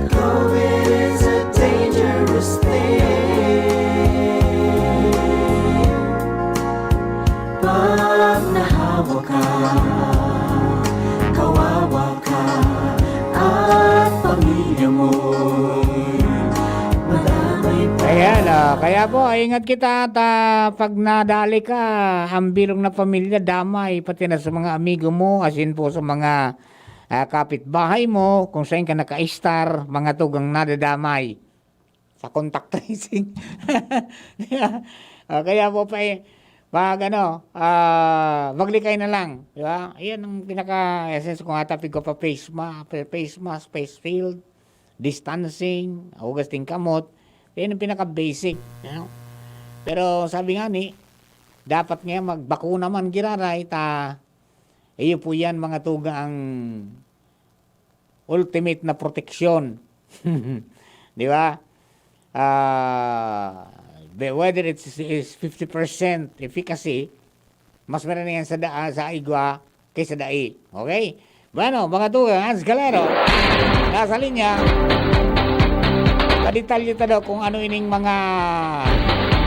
COVID is a dangerous thing. Pag nahawa ka, kawawa ka, at pamilya mo'y madamay pa. Ayan, ah, kaya po, ingat kita at ah, pag nadali ka, ang bilog na pamilya, damay, pati na sa mga amigo mo, asin po sa mga ah, kapitbahay mo, kung saan ka naka-star, mga tugang nadadamay. Sa contact tracing. Di ba? O, kaya po pa eh, pag ano, ah, maglikay na lang. Di ba? Ayan ang pinaka-essence kung atapig ko pa face mask, face mask, face shield, distancing, hugas ting kamot. Yan ang pinaka-basic. You know? Pero sabi nga ni, dapat nga magbakuna man giraray ta, iyo po yan mga tuga ang ultimate na proteksyon. Di ba? Ah, be- whether it's is fifty percent efficacy, mas marami yan sa, da, sa igwa kaysa dai. Okay? Bueno, mga tugang, Hans Galero, nasa linya. Padetalye ta daw kung ano ining mga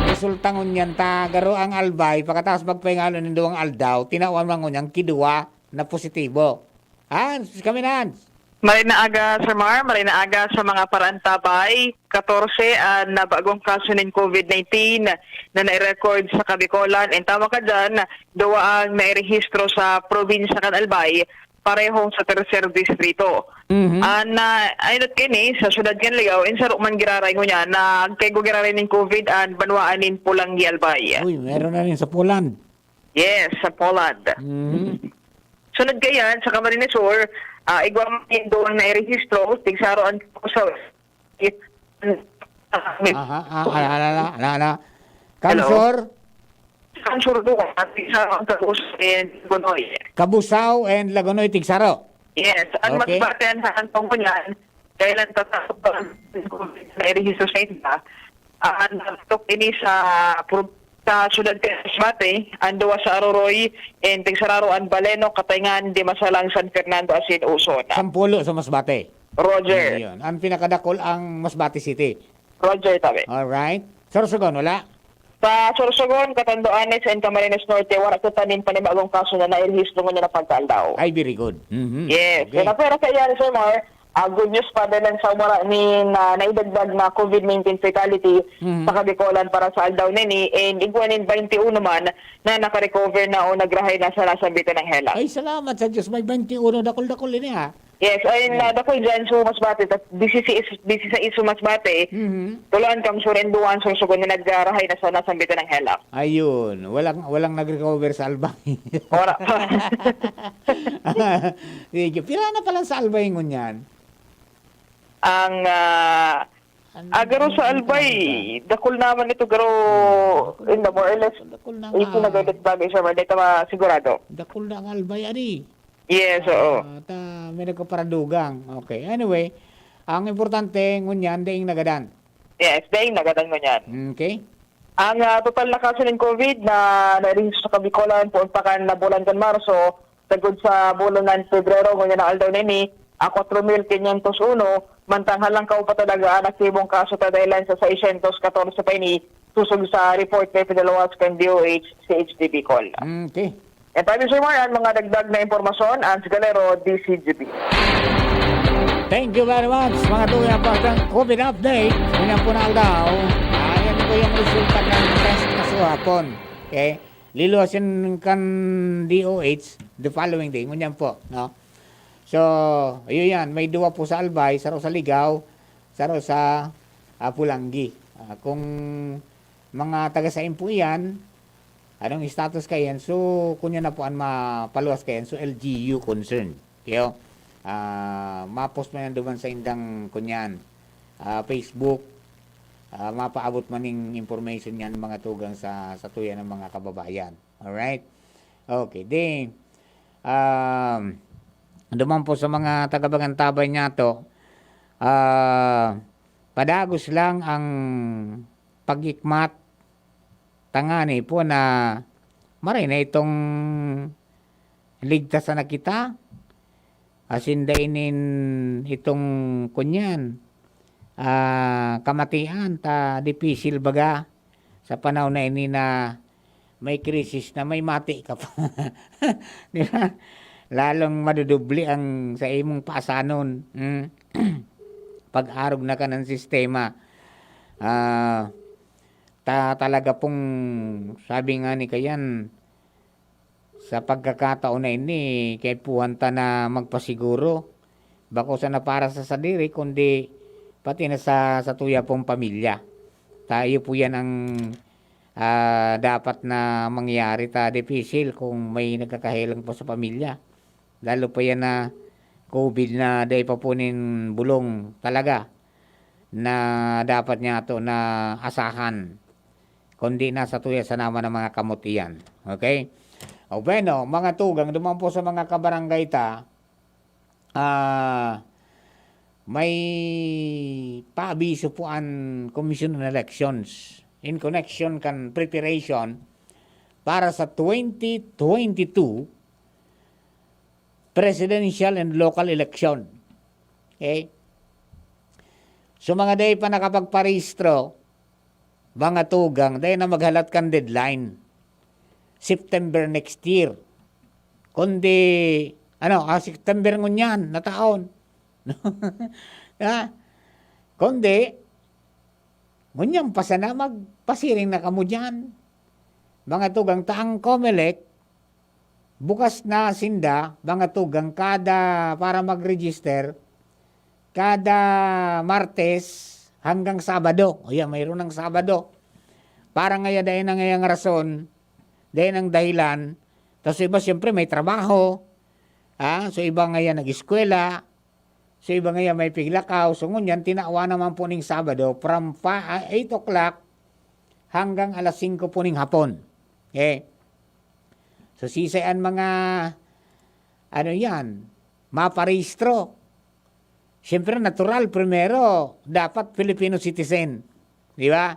resulta ngunyan ta. Garo ang Albay, pagkatapos magpahinga nin duwang aldaw, tinawan man ngunyan kiduwa na positibo. Hans, kami na, Hans. Maray na aga, Sir Mar. Maray na aga sa mga paraantabay. Katorse an nabagong kaso nin COVID nineteen na nai-record sa Kabikolan. And tama ka dyan, duwa ang nairehistro sa probinsya kan Albay, pareho sa tercer distrito. Mhm. An uh, ay not kini sa syudad kan Ligao, in saro man giraray ngunyan na nagkaigo giraray nin COVID an banwaan nin Pulang Albay. Uy, meron na rin sa Poland. Yes, sa Poland. Mhm. Sunod kaiyan, sa Camarines Sur, ah, igwa man nin duwang nairehistro, tigsaro an sa Aha, ah, ala, ala, ala, ala, ala. Hello? Kamsor, Kamsor duwa, tigsaro an Cabusao and Lagonoy. Cabusao and Lagonoy, tigsaro. Yes, an Okay. Masbate an han tungkol niyan, kailan tatapos pa ang COVID na irehistro sa isla, ah, natok ini sa pro- sa syudad kan Masbate, an duwa sa Aroroy, and tigsaro an Baleno, Katayngan, Dimasalang, San Fernando, asin Uson. Sampulo sa Masbate. Roger. Ayun. Ang pinakadakol ang Masbate City. Roger, tabi. Alright. Sorsogon, wala? Sa Sorsogon, Catanduanes, and Camarines Norte, wala kita nin panibagong kaso na nairehistro ngunyan na pagkaaldaw. Ay, very good. Mhm. Yes. Okay. Kaya pero kaya ni Sir Mar, ah, good news pa dahil sa wala nin ah, naidagdag na COVID nineteen fatality Mhm. sa Kabikolan para sa aldaw nini, and igwa nin twenty-one man na nakarecover na o nagrahay na sa nasambitan ng helak. Ay, salamat sa Diyos. May twenty-one. Dakol-dakol ini, ha? Yes, ay nadakol dyan sa Masbate, tas disisais, disisais sa Masbate, Mhm. tuloan kang Surendungan, Sorsogon na nagrahay na sa nasambitan ng helak. Ayun. Walang, walang nag-recover sa Albay. Ora pa. Sige. Pila na pala sa Albay ngunyan? Ang ah, Ano ah, garo sa Albay, dakol naman ito, garo, in the more or less, Dakol na eighty na nga. gadget bagay siya, man. Dito ma sigurado. Dakol na ang Albay, ari. Yes, oo. Ah, ta, may nagkaparadugang. Okay. Anyway, ang importante, ngunyan, daing nagadan. Yes, daing nagadan ngunyan. Okay? Ang ah, total na kaso ng COVID na nairehistro sa Kabikolan, poon pa kan nabulan kan Marso, Sagkod sa bulan na Pebrero, ngunyan na aldaw na ini, ah, kwatro mil kinyentos uno, mantang halangkaw pa talaga an aktibong kaso ta dahilan sa seisyentos katorse pa ini, sosog sa report ni Fidel Watts kan D O H C H D Bicol. Okay. Yan pa, Mister Mar, ang mga dagdag na impormasyon, Ans Galero, D C G B. Thank you very much, mga tuya, for the COVID update. Ngunyan po na aldaw, ayan po yung resulta ng test na kahapon. Okay? Liluhasin kan D O H the following day. Ngunyan po, no? So, ayun yan. May duwa po sa Albay, saro sa Ligao, saro sa, ah, Pulanggi. Ah, kung mga taga-Sain po yan, anong status kayan? So, kunya na po ang mapaluwas kayan. So, L G U concern. Kaya, ah, ma-post mo yan duman sa indang kunyan, ah, Facebook. Ah, mapaabot man ning information yan, mga tugang sa, sa tuya ng mga kababayan. Alright? Okay. Di, um, duman po sa mga taga-Bagantabay niya to, ah, padagos lang ang pag-ikmat tangani po na maray na itong ligtas na kita, asin dai nin itong kunyan, ah, kamatian ta dipisil baga sa panahon na ini na may krisis na may mati ka pa. Di ba? Lalong madudubli ang sa imong paasanon. Mm. Pag-arog na ka ng sistema. Ah, ta-, talaga pong, sabi nga ni Kayan, sa pagkakataon na ini, kaipuhan ta na magpasiguro. Bako sana para sa sadiri, kundi pati na sa, sa tuya pong pamilya. Tayo po yan ang, ah, dapat na mangyari ta dipisil kung may nagkakahelang po sa pamilya. Lalo pa yan na COVID na dai pa po nin bulong talaga na dapat niya to na asahan, kundi nasa tuya sa naman ng mga kamot iyan. Okay? O bueno, mga tugang, duman po sa mga kabarangay ta, ah, may paabiso po an Commission on Elections in connection kan preparation para sa twenty twenty-two presidential and local election. Okay? So, mga dai pa nakapagparehistro, mga tugang, dai na maghalat kan deadline. September next year. Kundi, ano, ah, September ngunyan, na taon. Ha? Kundi, ngunyan pa sana magpasiring na kamo diyan. Mga tugang, ta ang Comelec, bukas na sinda, mga tugang, kada, para mag-register, kada Martes hanggang Sabado. O yan, mayroon ng Sabado. Para ngaya dai na ngayang rason, dai nang dahilan. Tas iba, siyempre, may trabaho. Ah, so, iba ngaya nag-eskwela. So, iba ngaya may piglakaw. So, ngunyan, tinawa naman po ning Sabado from pa-, ah, eight o'clock hanggang alas singko po ning hapon. Okay? So, sisay an mga, ano yan, maparehistro. Siyempre, natural, primero, dapat Filipino citizen. Di ba?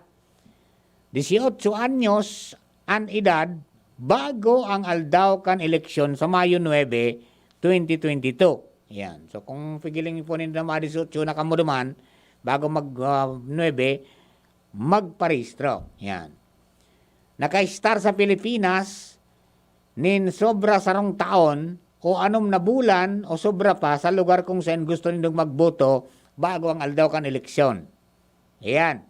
Dieciocho anyos an edad bago ang aldaw kan eleksyon sa Mayo nuebe, twenty twenty-two. Yan. So, kung pigiling po ninda mga dieciocho na kamo duman, bago mag, ah, nuebe, magparehistro. Yan. Nakaistar sa Pilipinas nin sobra sarong taon o anom na bulan o sobra pa sa lugar kung saan gusto nindong magboto bago ang aldaw kan eleksyon. Ayan.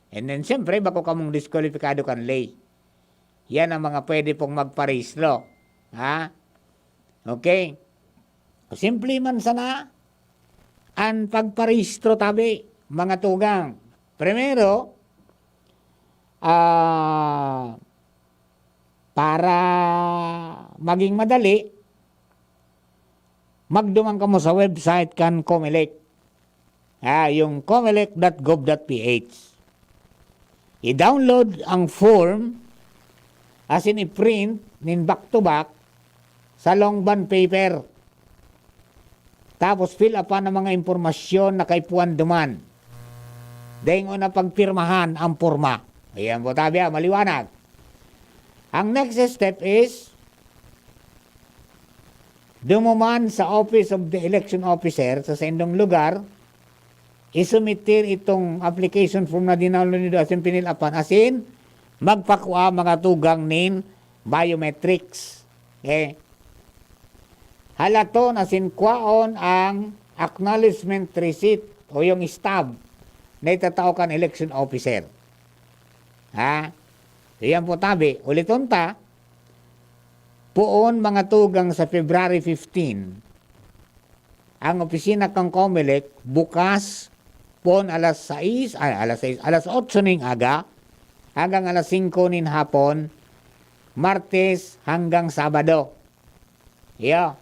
And then, siyempre, bako kamong diskwalipikado kan ley. Yan ang mga pwede pong magparehistro. Ha? Okay? Simple man sana an pagparehistro tabi, mga tugang. Primero, ah, para maging madali, magduman kamo sa website kan Comelec. Ah, yung comelec dot gov dot ph. I-download ang form, as in i-print nin back to back sa long bond paper. Tapos fill up ang mga impormasyon na kaipuhan duman. Daing na pagpirmahan ang porma. Ayan po, tabi, ah, maliwanag. Ang next step is, dumuman sa Office of the Election Officer sa saindong lugar, isumitir itong application form na dinalo nindo asin pinilapan, asin magpakua mga tugang nin biometrics. Okay? Halaton asin kwaon ang acknowledgement receipt o yung stub na itatao kan election officer. Ha? So, yan po tabi. Uliton ta, poon mga tugang sa February fifteen, ang opisina kan Comelec bukas poon alas sais, ay, alas sais, alas otso ning aga, hanggang alas singko nin hapon, Martes hanggang Sabado. Iyo.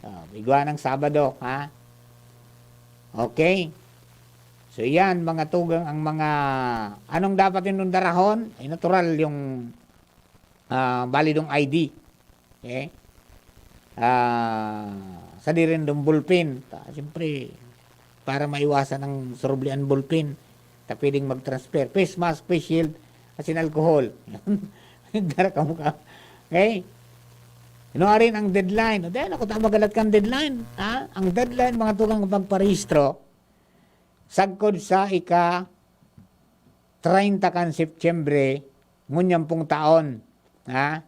Oh, igwa ng Sabado, ha? Okay. So, yan, mga tugang, ang mga, anong dapat yung darahon? Ay, natural yung, ah, validong I D. Okay? Ah, sa dirin dong ballpen. Ta, siyempre, para maiwasan ang surublian ballpen, ta pwedeng mag-transfer. Face mask, face shield, asin alcohol. Dara ka mo ka. Okay? Ano rin ang deadline? O, dahil ako ta magalat kang deadline. Ha? Ang deadline, mga tugang pagparehistro, sagkod sa ika treinta kan Setyembre, ngunyan pong taon. Ha?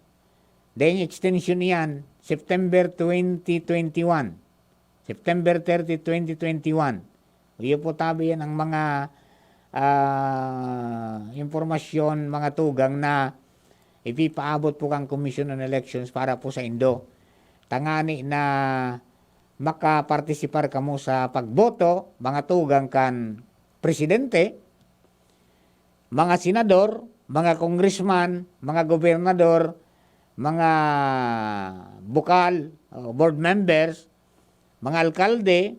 Dahil extension iyan, September twenty twenty-one. September thirty, twenty twenty-one. Iyo po tabi yan ang mga, ah, impormasyon, mga tugang na ipipaabot po kang Commission on Elections para po sa indo. Tangani na makapartisipar kamo sa pagboto, mga tugang kan presidente, mga senador, mga congressman, mga gobernador, mga bukal, o board members, mga alkalde,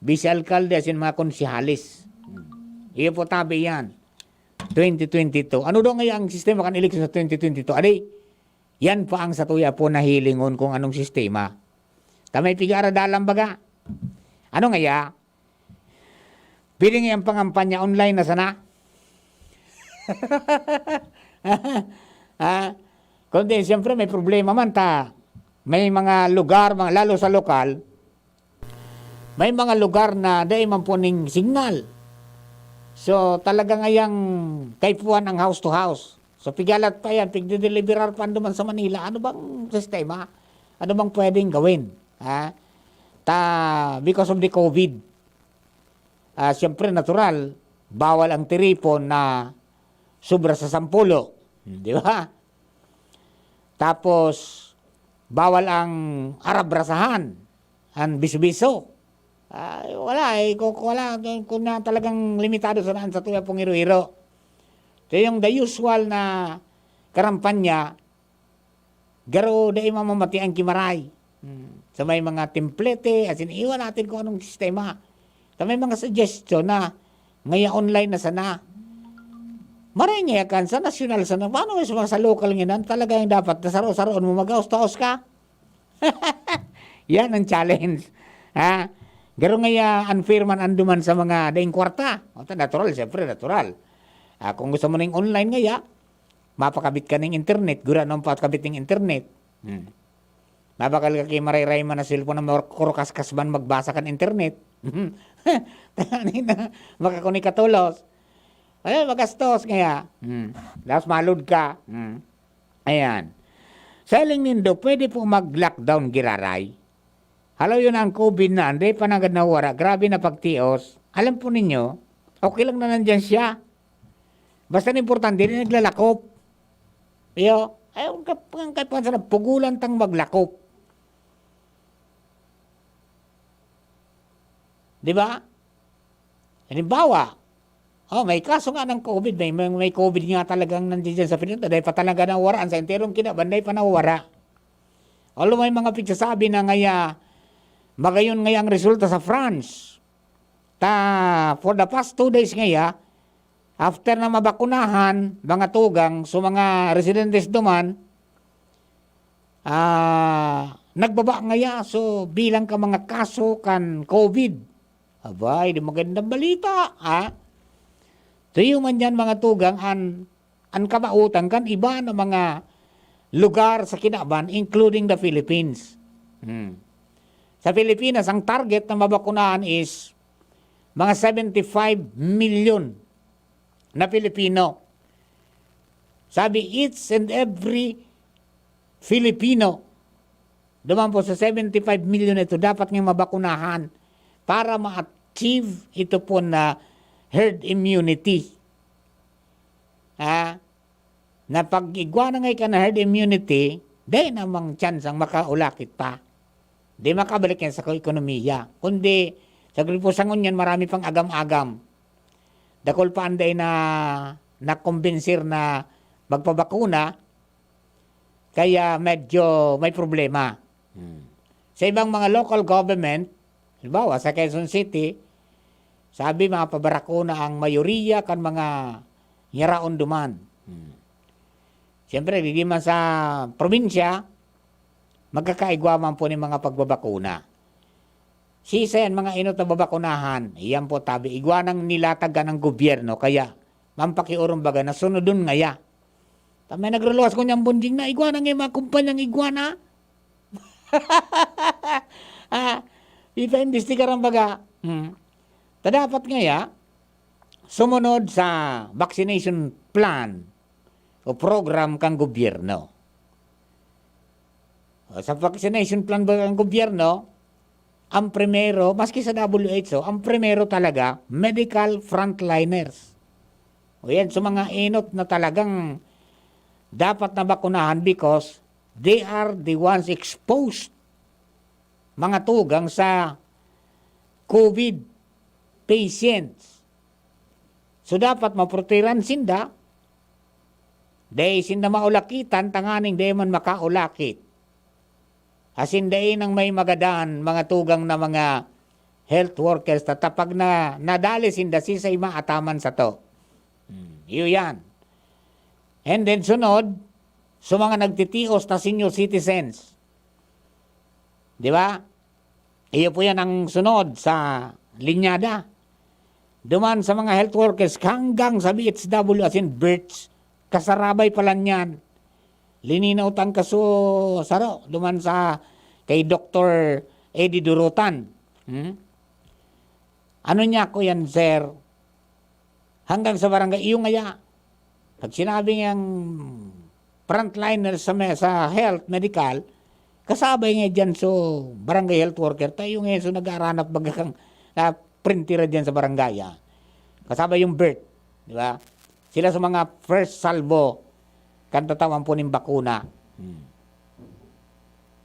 vice-alkalde, asin mga konsehales. Iyo po tabi yan. Twenty twenty-two. Ano daw ngayon ang sistema kan eleksyon sa twenty twenty-two? Adi, yan pa ang satuya po na hilingon kung anong sistema. Ta may pigaradalan baga. Ano ngaya? Pwede ngayang pangampanya online na sana? Ha? Kundi, siyempre, may problema man ta. May mga lugar, mga, lalo sa lokal, may mga lugar na dai man po ning signal. So, talaga ngayang kaipuhan ang house to house. So, pigalat pa yan, pigdideliverar pa duman sa Manila. Ano bang sistema? Ano bang pwedeng gawin? Ha? Ta, because of the COVID, ah, siyempre, natural, bawal ang tiripon na sobra sa sampulo. Di ba? Tapos, bawal ang arabrasahan, ang biso-biso. Ah, wala eh, kung, kung wala, kung na talagang limitado sa daan sa tuya pong iro-iro. So, yung the usual na karampanya, garo dai mamamati ang kimaray. Hmm. So, may mga template, asin iwan natin kung anong sistema. So, may mga suggestion na ngaya online na sana. Maray ngaya kan sa nasyonal sana. Paano sa mga sa local ngayon? Talaga yung dapat na saro-saroon mo, mag-house to house ka? Yan ang challenge. Ha? Garo ngaya unfair man anduman sa mga daing kwarta. O, ta, natural, siyempre, natural. Ah, kung gusto mo ning online ngaya, mapakabit ka ning internet, gura nang pakabit ning internet. Hmm. Mabakal ka ki marayray man na cellphone na mar-, kurukaskas man magbasa kan internet. Tani na, makakunik ka tolos. Ay, magastos ngaya. Hmm. Tapos malud ka. Hmm. Ayan. Sa hiling nindo, pwede po mag-lockdown giraray? Halaw yun ang COVID na, anday pa nanggad nawara, grabe na pagtios. Alam po ninyo, okay lang na nandyan siya. Basta ang importante, di naglalakop. Iyo, ay, ang kap-, ang kaipuhan sana, pugulan tang maglakop. Di ba? Halimbawa, oh, may kaso nga ng COVID, may, may, may COVID nga talagang nandiyan sa Pilipinas, dahil pa talaga nawara, sa enterong kinaban, dahil pa nawara. Although may mga pigsasabi na ngaya, magayon ngaya ang resulta sa France. Ta, for the past two days ngaya, after na mabakunahan, mga tugang, so mga residentes duman, ah, nagbaba ngaya, so bilang ka mga kaso kan COVID. Abay, di magandang balita, ha? Tuyo man dyan, mga tugang, an, an kabaotan kan iba na mga lugar sa kinaban, including the Philippines. Hmm. Sa Pilipinas, ang target na mabakunahan is mga seventy-five million na Pilipino. Sabi, each and every Filipino, duman po sa seventy-five million na ito, dapat nga mabakunahan para ma-achieve ito po na herd immunity. Ha? Na pag igwa na nga ika na herd immunity, dai namang tsansang makaulakit pa. Di makabalik yan sa ekonomiya. Kundi, sa gripo sa ngunyan, marami pang agam-agam. Dakul pa ang dai na nakombinsir na magpabakuna, kaya medyo may problema. Hmm. Sa ibang mga local government, halimbawa sa Quezon City, sabi mga pabakuna ang mayoriya kan mga nyaraon duman. Hmm. Siyempre, di man sa probinsya, magkakaigwa man po nin mga pagbabakuna. Sisa yan, mga enot na babakunahan, iyan po tabi, igwa nang nilatag ka ng gobyerno, kaya mampakiorong baga na sunodon ngaya. Ta may nagluwas ko niyang bonding na, igwa na nga yung mga kumpanyang igwa na. Ah, ipaimbestigaran baga. Hmm. Ta dapat ngaya, sumunod sa vaccination plan o program kang gobyerno. O, sa vaccination plan ba ng gobyerno, ang primero, maski sa W H O, ang primero talaga, medical frontliners. O yan, sa mga enot na talagang dapat na bakunahan because they are the ones exposed, mga tugang sa COVID patients. So, dapat maprotehiran sinda, dai sinda maulakitan, tanganing dai man makaulakit. Asin dai nang may magadan, mga tugang na mga health workers, ta pag na, nadali sinda, sisay maataman sato. Hmm, iyo yan. And then sunod, sa mga nagtitios na senior citizens. Di ba? Iyo po yan ang sunod sa linyada. Duman sa mga health workers hanggang sa B H W, as in births, kasarabay pa lang yan. Lininaw tang kaso, saro, duman sa kay Doktor Eddie Durutan. Hmm? Ano niya ko yan, sir? Hanggang sa barangay, iyo ngaya. Pag sinabi niyang frontliner sa me-, sa health, medical, kasabay nga diyan so barangay health worker, tayo nga so nag-aaranap baga kang, ah, printira diyan sa barangay, ah. Kasabay yung birth, di ba? Sila sa mga first salvo, kan tatawan po ning bakuna. Hmm.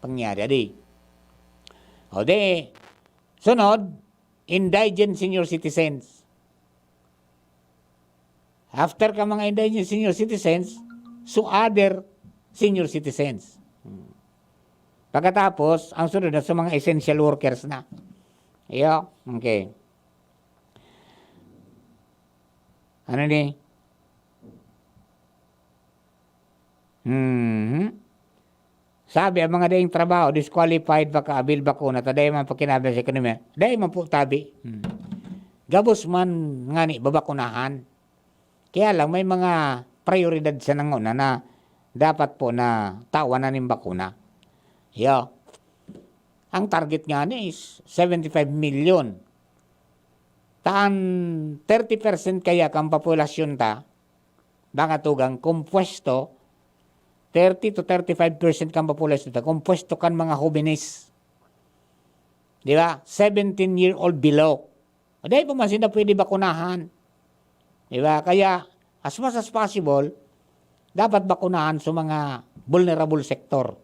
Pangyari, adi. O di, sunod, indigent senior citizens. After ka mga indigent senior citizens, so other senior citizens. Hmm. Pagkatapos, ang sunod na sa mga essential workers na. Iyo, okay. Ano ni? Mhm. Sabi, ang mga daing trabaho, disqualified, baka abil bakuna, ta dai man pakinaban sa ekonomiya. Dai man po tabi. Hmm. Gabos man ngani, babakunahan. Kaya lang, may mga prioridad sa nanguna na dapat po na tawan na nin bakuna. Yo. Ang target nga ni is seventy-five million. Taan thirty percent kaya kang populasyon ta, mga tugang, kompuesto, thirty to thirty-five percent kan populasyon ta, kompuesto kan mga hobenes. Di ba? Seventeen year old below. Dai pa man sinda pwede bakunahan. Di ba? Kaya, as much as possible, dapat bakunahan sa mga vulnerable sector.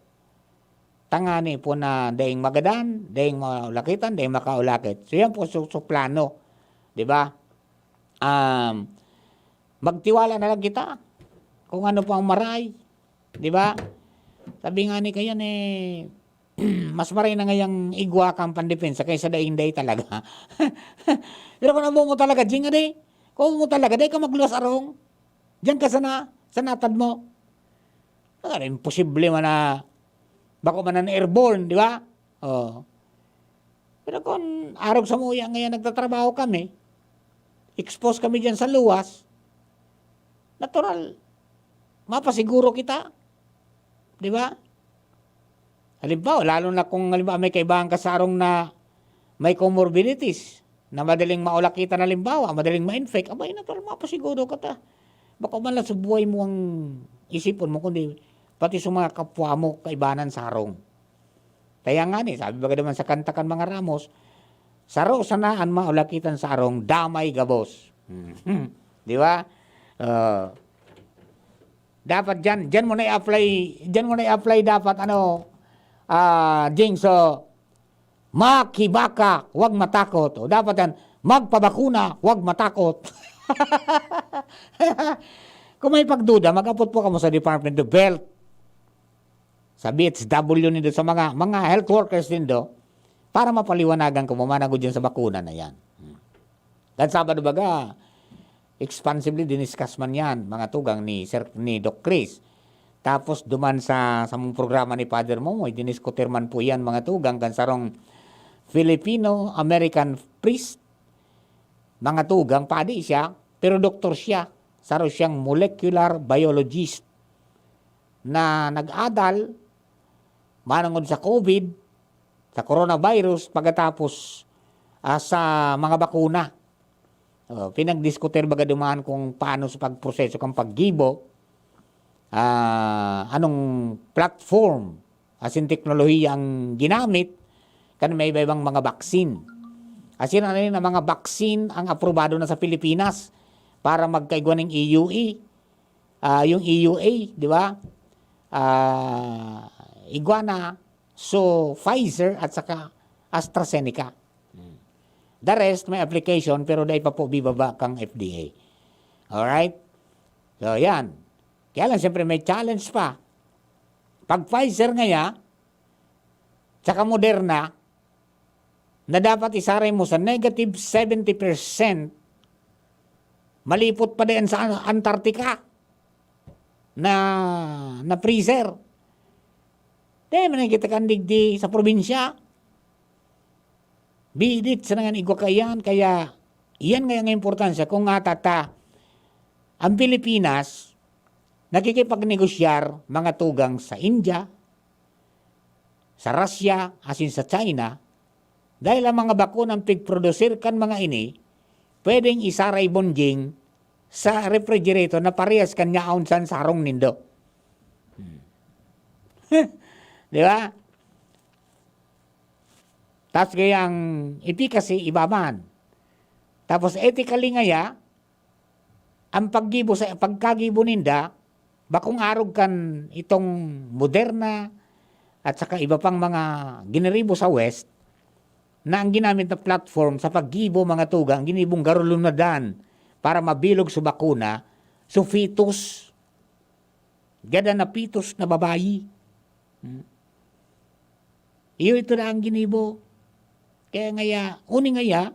Tangani po na daing magadan, daing maulakitan, daing makaulakit. So, yan po so, so plano. Di ba? Um, magtiwala na lang kita kung ano po ang maray. Di ba? Sabi nga ni kayan eh, mas maray na ngayang igwa kang pandepensa kaysa daing dai talaga. Pero kung amo mo talaga, Jing, adi, kung amo mo talaga, dai ka magluwas arong. Diyan ka sana, sa natad mo. Talaga, imposible man na, bako man na airborne, di ba? Oh. Pero kung arog sa muya ngayon nagtatrabaho kami, expose kami diyan sa luwas, natural, mapasiguro kita. Di ba? Halimbawa, lalo na kung halimbawa may kaibahan ka sa arong na may comorbidities, na madaling maulakitan, halimbawa, madaling ma-infect, abay, natural, mapasiguro ka ta. Bako man lang sa buhay mo ang isipon mo, kundi pati sa mga kapwa mo kaibanan sa arong. Kaya nga ni, sabi baga naman sa kanta kan mga Ramos, "Saro sana an maulakitan sa arong, damay gabos." Di ba? Ah, dapat diyan, diyan mo na i-apply, diyan mo na i-apply dapat, ano, ah, Jing, so, "Makibaka, huwag matakot." O, dapat yan, "Magpabakuna, huwag matakot." Kung may pagduda, mag-apot po kamo sa Department of Health, sa B H W nindo, sa mga, mga health workers nindo, para mapaliwanagan kamo, managod yan sa bakuna na yan. Hmm. Kan Sabado baga, expansively diniscuss man yan, mga tugang ni Sir, ni Doc Chris. Tapos duman sa, sa mong programa ni Father Momoy, diniskutir man po yan, mga tugang, kan sarong Filipino-American priest, mga tugang, padi siya, pero doktor siya. Saro siyang molecular biologist na nag-adal manongod sa COVID, sa coronavirus, pagkatapos, ah, sa mga bakuna. Oh, pinagdiskutir baga duman kung paano sa pagproseso kan paggibo, ah, anong platform, asin teknolohiya ang ginamit kan may iba-ibang mga vaccine. Asin ano yun, ang mga vaccine ang aprobado na sa Pilipinas para magkaigwa ning E U A, ah, yung E U A, di ba? Ah, igwa na, so Pfizer at saka AstraZeneca. Hmm. The rest, may application, pero dai pa po bibaba kang F D A. Alright? So, yan. Kaya lang, siyempre, may challenge pa. Pag Pfizer ngaya, tsaka Moderna, na dapat isaray mo sa negative seventy percent, malipot pa diyan sa Antarctica na, na freezer. Dai man kita kan digdi sa probinsya. Bidit sa nangan igwa kaiyan, kaya iyan nga ang importansya kung nga tata, ang Pilipinas, nakikipagnegosyar mga tugang sa India, sa Russia, asin sa China, dahil ang mga bakunang pigprodusir kan mga ini, pwedeng isaray bonjing sa refrigerator na parehas kan yaon san sarong nindo. Hmm. Di ba? Tas gayang efficacy, iba man. Tapos ethically ngaya, ang paggibo sa, pagkagibo ninda, bakong arog kan itong Moderna at saka iba pang mga giniribo sa West, na ang ginamit na platform sa paggibo, mga tugang, ginibong garulunadan para mabilog sa bakuna, so fetus, gada na fetus na babayi. Hmm. Iyo ito na ang ginibo. Kaya ngaya, uni ngaya,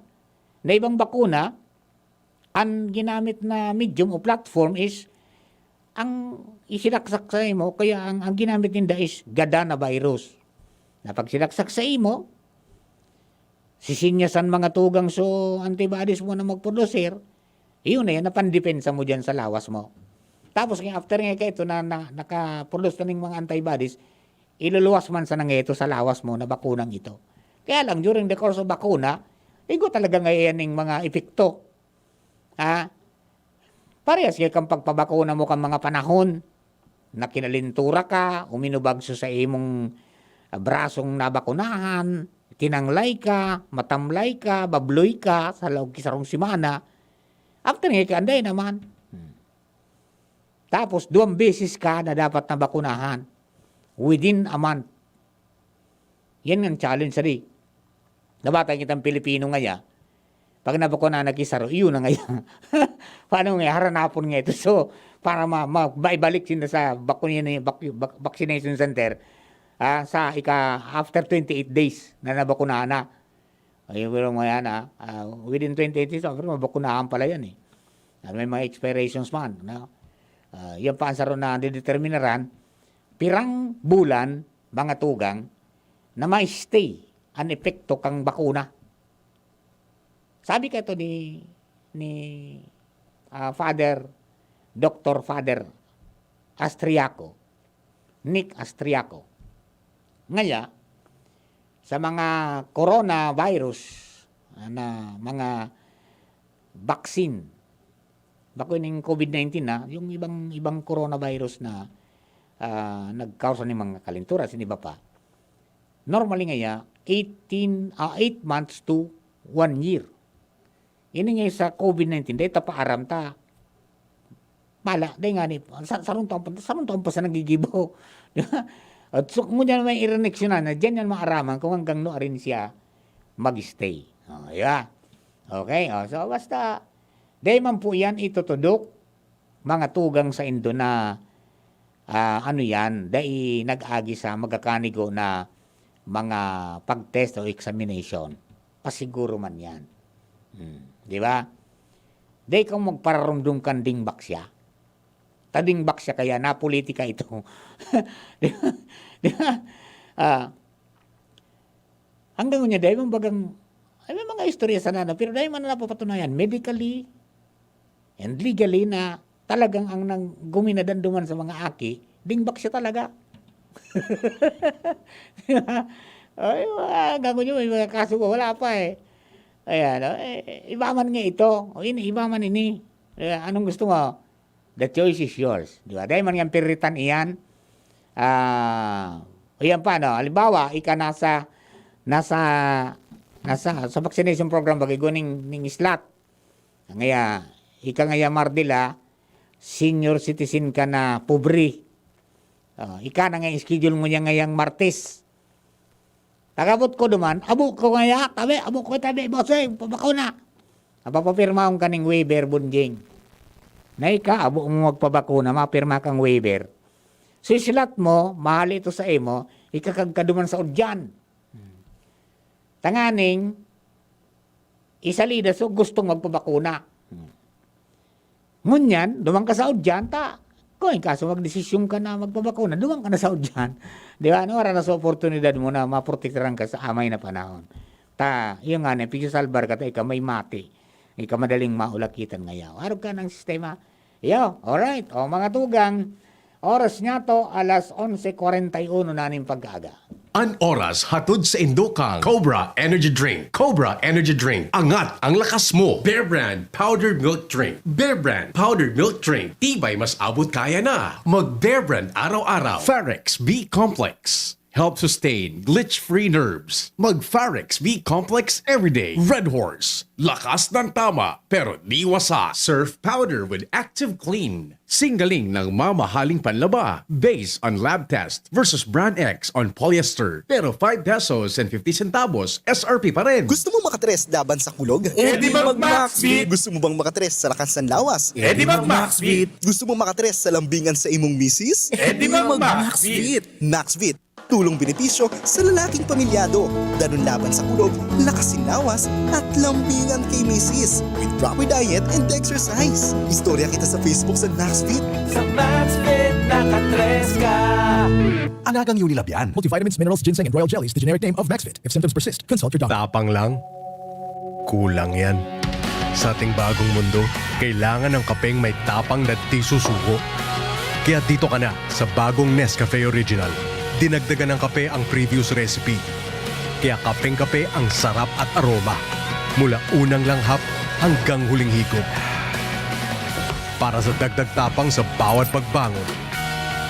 na ibang bakuna, ang ginamit na medium o platform is, ang isinaksak sa imo, kaya ang, ang ginamit ninda is gada na virus. Na pag sinaksak sa imo, sisinyasan mga tugang so antibodies mo na magprodusir, iyon na yan, napandepensa mo dyan sa lawas mo. Tapos nga, after nga kaito na, na nakaproduce na ning mga antibodies, iluluwas man sana nga ito sa lawas mo na bakunang ito. Kaya lang, during the course of bakuna, igo talaga nga yan ning mga epekto. Ha? Parehas kay kang pagpabakuna mo kan mga panahon na kinalintura ka, uminubag sa, sa imong, ah, brasong nabakunahan, tinanglay ka, matamlay ka, babloy ka sa laog ki sarong semana. After nga, anday naman. Hmm. Tapos, duwang beses ka na dapat nabakunahan within a month. Yan ang challenge, sadi. Nabatay kitang Pilipino ngaya, pag nabakuna na ki saro, iyon na ngaya. Paano nga, haranapon nga ito. So, para ma-, ma-, maibalik sinda sa bakuna, bak-, bak-, vaccination center, ah, sa ika, after twenty-eight days na nabakunahan na. Ayun, pero mga yan, ah, ah, within twenty-eight days, pero mabakunahan pala yan eh. Ah, may mga expirations man, no? Ah, yan pa ang saro na dideterminaran, pirang bulan, mga tugang, na ma-stay an epekto kang bakuna. Sabi kaito ni, ni, ah, Father, Doctor Father Astriaco, Nick Astriaco, Ngaya, sa mga coronavirus, ah, na mga vaccine, bako ning covid nineteen na, yung ibang, ibang coronavirus na, ah, nagkausa ning mga kalinturan, sin iba pa. Normally ngaya, eighteen, ah, eight months to one year. Ini nga sa covid nineteen, dahil ta paaram ta. Bala, dahil nga ni, sa, sarong taon pa, sarong taon pa sa nagigibo. Di ba? At so, ngunyan may ireneksyonan na dyan yan maaraman kung hanggang no arin siya mag-stay. Oh, di ba? Okay, oh, so basta, dahil man po yan itutudok, mga tugang sa indo na, ah, ano yan, dai nag-agi sa magakanigo na mga pag-test o examination. Pasiguro man yan. Hmm, di ba? Dai kang magpararumdum kan dingbak siya. Ta dingbak siya kaya na politika ito. Di ba? Di ba? Ah, hanggang niya, dahil mong bagang, ay, may mga istorya sana na, pero dahil man na napapatunayan, medically and legally na talagang ang nang guminadan duman sa mga aki, dingbak siya talaga. Di ba? Ay, mga gago nyo, may mga kaso pa, wala pa eh. Ayan, oh, eh, iba man nga ito. O ini, iba man ini. Eh, anong gusto mo? The choice is yours. Di ba? Dahil man nga piritan iyan, ah, iyan pa, no? Halimbawa, ika nasa, nasa, nasa, sa vaccination program, bagay ko ning, ning slot. Ngaya, ika ngaya Mardila, senior citizen ka na pobre. Ah, ika na nga schedule mo niya ngayang Martes. Tagabot ko duman, abo ko ngaya, tabi, abo ko tabi, boss, eh, pabakuna. Papapirmahon ka ning waiver, Bunjing. Na ika, abo mo magpabakuna, mapirma kang waiver. So, slot mo, mahal ito sa imo, ikakag ka duman sa udyan. Tanganing, isalida so gustong magpabakuna. Ngunyan, duman ka sa udyan, ta, kung in kaso magdesisyon ka na magpabakuna, duman ka na sa udyan. Di ba? Ano, wala na sa oportunidad mo na maprotektaran ka sa amay na panahon. Ta, yung nga na, pigsasalbar ka, ta, ika may mati. Ika madaling maulakitan ngayaw. Arog ka ng sistema. Yo, alright. O, mga tugang, oras niya to, alas onse kwarenta y uno na ning pag-aga. An oras hatod sa indo kan Cobra Energy Drink. Cobra Energy Drink. Angat ang lakas mo. Bear Brand Powdered Milk Drink. Bear Brand Powdered Milk Drink. Tibay mas abot kaya na. Mag Bear Brand araw-araw. Farex B Complex. Help sustain glitch-free nerves. Mag Farex B Complex everyday. Red Horse. Lakas ng tama, pero di wasa. Surf Powder with Active Clean. Singgaling ng mamahaling panlaba based on lab test versus Brand X on polyester. Pero five pesos and fifty centavos S R P pa rin. Gusto mo makatres laban sa kulog? Eh, di mag Maxvit. Gusto mo bang makatres sa lakas ng lawas? Eh, di mag Maxvit. Gusto mo makatres sa lambingan sa imong misis? Eh, di mag Maxvit. Maxvit. Tulong benepisyo sa lalaking pamilyado. Danun laban sa kulog, lakas sin lawas, at lambingan kay misis. With proper diet and exercise. Istorya kita sa Facebook sa Maxfit. Sa Maxfit, nakatres ka. Alagang Unilab yan. Multivitamins, minerals, ginseng, and royal jelly is the generic name of Maxfit. If symptoms persist, consult your doctor. Tapang lang. Kulang yan. Sa ating bagong mundo, kailangan ng kapeng may tapang na di susuko. Kaya dito ka na sa bagong Nescafe Original. Dinagdagan ng kape ang previous recipe. Kaya kapeng-kape ang sarap at aroma. Mula unang langhap hanggang huling higop. Para sa dagdag tapang sa bawat pagbangon,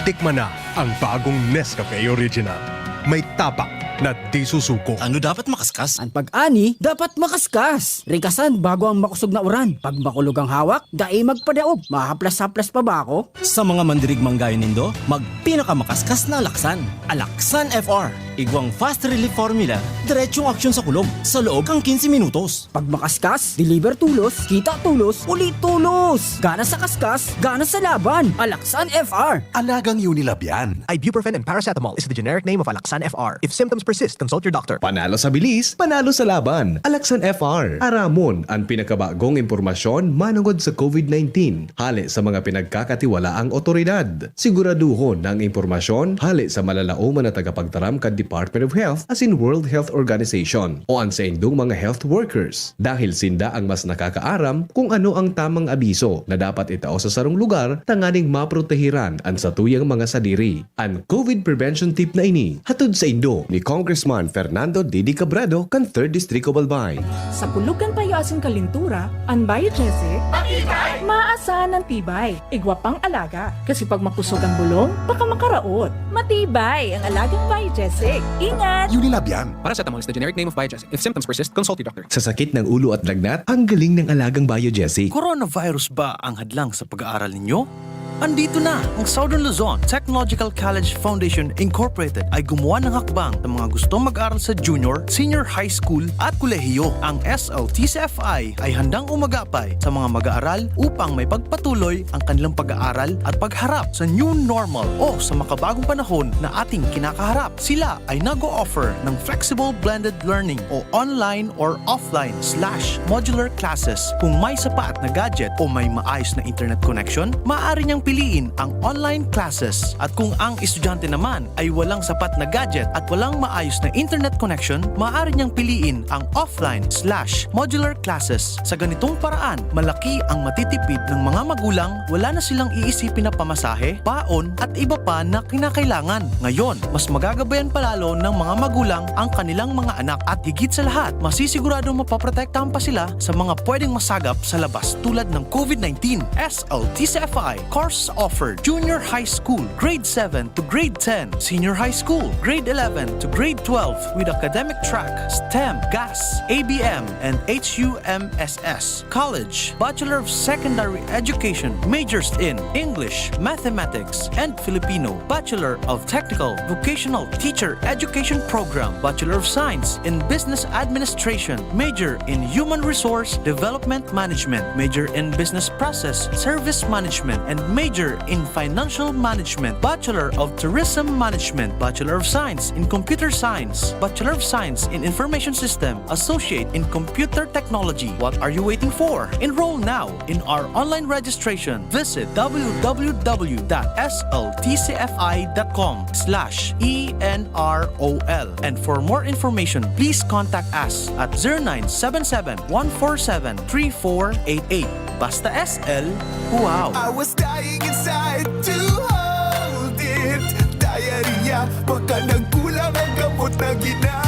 tikman na ang bagong Nescafe Original. May tapang na di susuko. Ano dapat makaskas? An pag-ani dapat makaskas. Rigasan bago ang makosog na uran. Pag makulog ang hawak, dai magpadaob. Mahaplas-haplas pa ba ako? Sa mga mandirigmang gayo nindo, magpinakamakaskas na alaksan. Alaksan F R. Igwang fast relief formula, diretsong aksyon sa kulog, sa loob kan quince minutos. Pag makaskas, deliver tulos, kita tulos, uli tulos! Gana sa kaskas, gana sa laban! Alaksan F R! Alagang Unilab yan. Ibuprofen and paracetamol is the generic name of Alaxan F R. If symptoms persist, consult your doctor. Panalo sa bilis, panalo sa laban. Alaxan F R. Aramon an pinakabagong impormasyon manungod sa covid nineteen. Hale sa mga pinagkakatiwalaang otoridad. Siguraduhon na ang impormasyon hale sa malalaoman na tagapagtaram kan Department of Health asin World Health Organization o an saindong mga health workers, dahil sinda an mas nakakaaram kun ano an tamang abiso na dapat itao sa sarong lugar tanganing maprotehiran an satuyang mga sadiri. An COVID prevention tip na ini hatod saindo ni Congressman Fernando Didi Cabredo kan Third District of Albay. Sapulog kan payo asin kalintura, an Biogesic, matibay! Maasahan an tibay. Igwa pang alaga, kasi pag makusog an bulong, baka makaraot. Matibay ang alagang Biogesic. Ingat! Unilab yan. Paracetamol is the generic name of Biogesic. If symptoms persist, consult your doctor. Sa sakit ng ulo at lagnat, ang galing ng alagang Biogesic. Coronavirus ba ang hadlang sa pag-aaral ninyo? Andito na! Ang Southern Luzon Technological College Foundation Incorporated ay gumawa ng hakbang sa mga gustong mag-aral sa junior, senior high school at kolehiyo. Ang S L T C F I ay handang umagapay sa mga mag-aaral upang may pagpatuloy ang kanilang pag-aaral at pagharap sa new normal o sa makabagong panahon na ating kinakaharap. Sila ay nag-o-offer ng flexible blended learning o online or offline slash modular classes. Kung may sapat na gadget o may maayos na internet connection, maaari niyang piliin ang online classes. At kung ang estudyante naman ay walang sapat na gadget at walang maayos na internet connection, maaari niyang piliin ang offline slash modular classes. Sa ganitong paraan, malaki ang matitipid ng mga magulang, wala na silang iisipin na pamasahe, baon, at iba pa na kinakailangan. Ngayon, mas magagabayan pa lalo ng mga magulang ang kanilang mga anak at higit sa lahat, masisigurado mapaprotektahan pa sila sa mga pwedeng masagap sa labas tulad ng COVID nineteen. S L T C F I course offered Junior High School, Grade seven to Grade ten, Senior High School, Grade eleven to Grade twelve with academic track, STEM, GAS, A B M, and H U M S S. College, Bachelor of Secondary Education, majors in English, Mathematics, and Filipino, Bachelor of Technical Vocational Teacher Education Program, Bachelor of Science in Business Administration, major in Human Resource Development Management, major in Business Process Service Management, and major in Financial Management, Bachelor of Tourism Management, Bachelor of Science in Computer Science, Bachelor of Science in Information System, Associate in Computer Technology. What are you waiting for? Enroll now in our online registration. Visit w w w dot s l t c f i dot com slash e n r o l. And for more information, please contact us at zero nine seven seven, one four seven, three four eight eight. Basta S L, wow! I was dying inside to hold it. Diarrhea, baka nagkulang ang gamot na ginamit.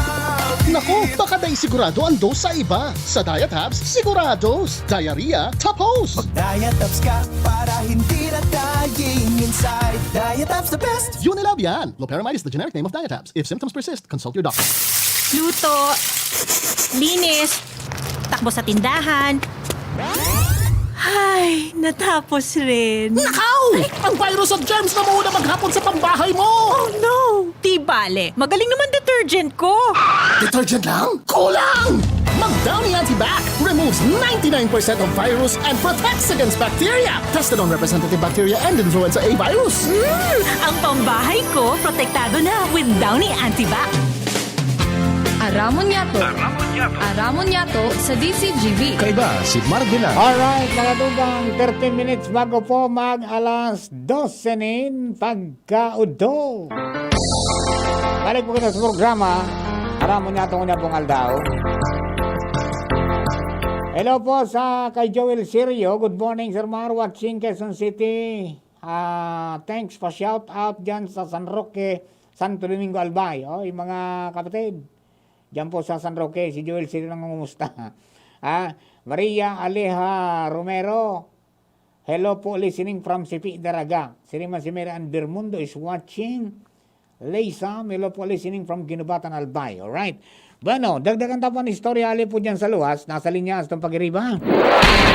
Naku, baka dai sigurado ang dose sa iba. Sa Diatabs, sigurados. Diarrhea, tapos. Diatabs ka para hindi na dying inside. Diatabs the best. Unilab yan. Loperamide is the generic name of Diatabs. If symptoms persist, consult your doctor. Luto, linis, takbo sa tindahan. Ay, natapos rin. Nakaw! Ang virus at germs na muna maghapon sa pambahay mo! Oh no! Di bale, magaling naman detergent ko. Detergent lang? Kulang! Mag Downy Antibac removes ninety-nine percent of virus and protects against bacteria. Tested on representative bacteria and influenza A virus. Mm, ang pambahay ko, protektado na with Downy Antibac. Aramon Yato. Aramon Yato sa D C G B. Kaiba si Marvin Ar. Alright, nakadugang thirteen minutes bago po mag alas dose nin pagkaudto. Balik po kita sa programa. Aramon Yato ngunyan pong aldaw. Hello po sa kay Joel Sirio. Good morning, Sir Mar, watching Quezon City. Ah, thanks pa shout out dyan sa San Roque, Santo Domingo, Albay. Oh, yung mga kapatid. Diyan po sa San Roque, si Joel Sirio nangungumusta. Ah, Maria Aleja Romero. Hello po, listening from Sipi, Daraga. Si Rima si Mary Ann Bermundo is watching. Leysam, hello po, listening from Guinobatan, Albay. Alright. Bueno, dagdagan ta po an istorya, ali po dyan sa luwas. Nasa linya, astong pagiriba.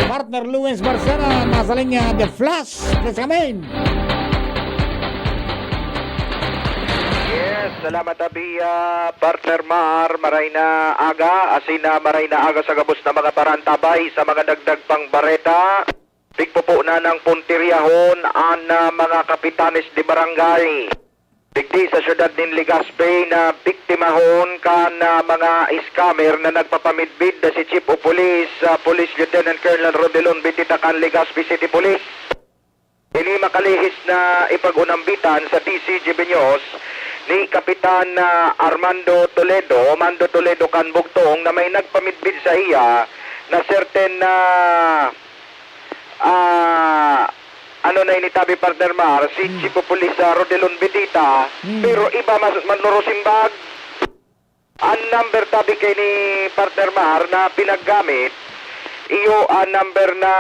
Partner Luis Barcera, nasa linya, The Flash. Please come in. Yes, salamat abi, ah, partner Mar, maray na aga, asin na maray na aga sa gabos na mga parantabay sa mga dagdag pang bareta. Pigpupo na ng puntiryahon an, ah, mga kapitanes de barangay digdi sa siyudad nin Legazpi na biktimahon kan, ah, mga scammer na nagpapamidbid na si Chief of Police, ah, Police Lieutenant Colonel Rodelon Bitita kan Legazpi City Police. Ini makalihis na ipag-unambitan sa D C G B News ni Kapitan, ah, Armando Toledo, Mando Toledo kan Bugtong, na may nagpamidbid sa iya na certain na, ah, ano na ini tabi, partner Mar, si Hmm. Chief of Police, ah, Rodelon Bitita, Hmm. pero iba mas manurosimbag. Ang number tabi kay ni partner Mar na pinaggamit, iyo ang number na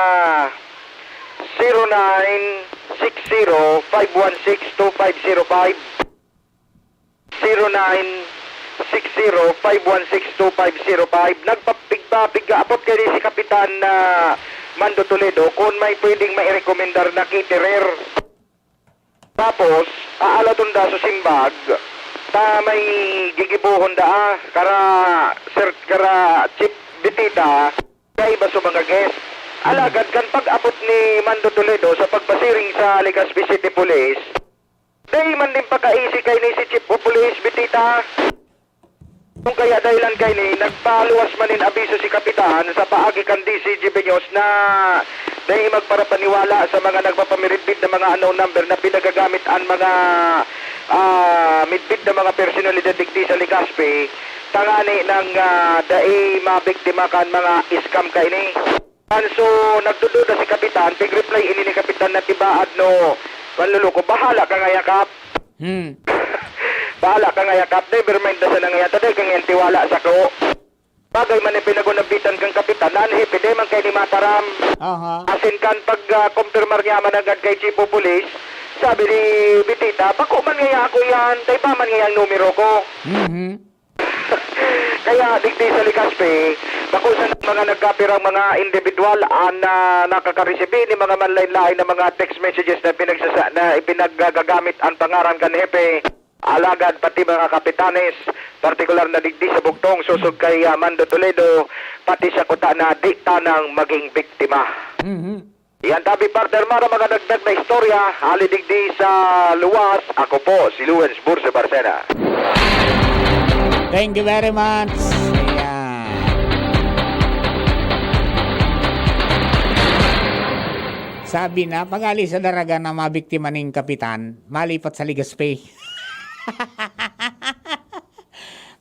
zero nine six zero five one six two five zero five. Zero nine six zero five one six two five zero five. Nagpapigpapig-aabot kay si Kapitan na Mando Toledo kung may pwedeng mairekomendar na caterer. Tapos, aalaton da sa simbag, ta may gigibohon da, ah, kara, sir, kara Chief Bitita, kaiba sa mga guest. Alagad kan pag-abot ni Mando Toledo sa pagpasiring sa Legazpi City Police, dai man din pakaisi kay ni si Chief of Police Bitita. Kung kaya dahilan kaini, nagpaluwas man nin abiso si Kapitan sa paagi kan D C G P News na dai magparapaniwala sa mga nagpapamiridbid na mga unknown number na pinagagamit an mga, ah, midbid na mga personalidad digdi sa Legazpi, tangani nang, ah, dai mabiktima kan mga scam kaini. So, nagdududa si Kapitan, pig-reply ini ni Kapitan na tibaad no, manloloko, bahala ka ngaya, Kap. Hmm. Bahala ka ngaya, Kap. Never mind na sana ngaya, taday ka ngayon tiwala sa ko. Bagay man yung pinagunabitan kang Kapitan, na ang hepe, di man kayo ni mataram. Aha. Asin kan pag, ah, kumpirmar niya managad kay Chief of Police, sabi ni Bitita, "Bako man ngaya ako yan, tay pa man ngaya ang numero ko." Mhm. Kaya digdi sa Legazpi, bako sa mga nagkapirang mga individual ang, ah, nakakaresibi ni mga manlain-lain na mga text messages na pinagsasa-, na ipinagagamit ang pangaran kan hepe. Alagad pati mga kapitanes, partikular na digdi sa Bugtong, sosog kay, ah, Mando Toledo, pati sa kuta na di tanang maging biktima. Mhm. Yan tabi, partner, mara mga dagdag na istorya, hali digdi sa luwas, ako po si Luis Burso Barcena. Thank you very much. Ayan. Sabi na, pag-ali sa Daraga na mabiktima ning kapitan, malipat sa Legazpi.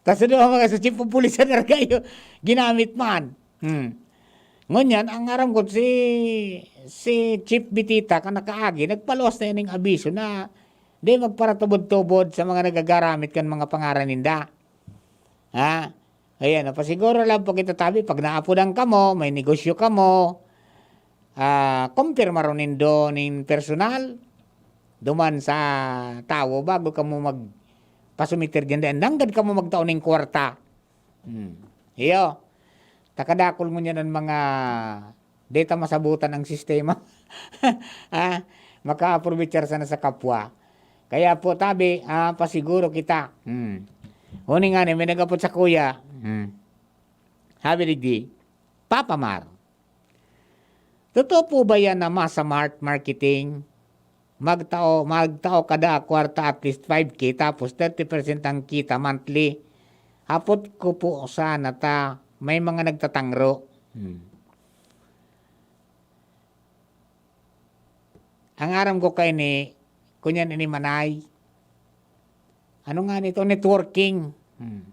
Tas ano ang mga sa chief of police sa Daraga yun? Ginamit man. Hmm. Ngunyan, ang aram ko, si, si Chief Bitita, kan nakaagi, nagpaluwas na yan ng abiso na di magparatubod-tubod sa mga nagagaramit kan mga pangaran ninda. Ha? Ayan, pasiguro lang po kita tabi, pag naapodan kamo, may negosyo kamo, ah, kumpirma ron nindo nin personal, duman sa tawo, bago kamo magpasumiter diyan, dahil nanggad kamo magtao ning kwarta. Hmm. Iyo. Takadakol ngunyan an mga di ta masabutan ang sistema. Ah, makaaprovechar sana sa kapwa. Kaya po, tabi, ah, pasiguro kita. Hmm. Huni nga ni, may nag-apot sa kuya. Hmm. Habi digdi, Papa Mar, totoo po ba yan na Masa Mart Marketing? Magtao, magtao kada kwarta at least five K, tapos thirty percent ang kita monthly. Hapot ko po sana ta may mga nagtatangro. Hmm. Ang aram ko kay ni, kunyan ini manay. Ano nga nito? Networking. Hmm.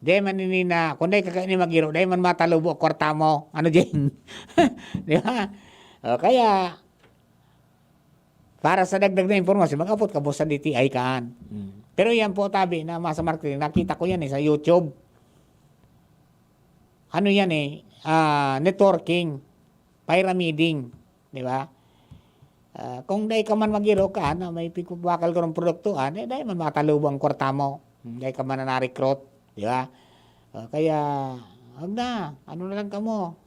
Di man ini na, kung di ka kaini magiro, di man matalubo ang kwarta mo. Ano, Jeng? Di ba? O, kaya, para sa dagdag na impormasyon, mag-abot ka po sa D T I kaan. Hmm. Pero yan po, tabi na Masa Marketing, nakita ko yan eh, sa YouTube. Ano yan eh, ah, networking, pyramiding, di ba? Ah, kung dai ka man magiro ka na may pigpapakal ka ng produkto, ah, dai, dai man matalubo ang kwarta mo. Hmm, dai ka man na na-recruit, di ba? Ah, kaya, wag na, ano na lang kamo,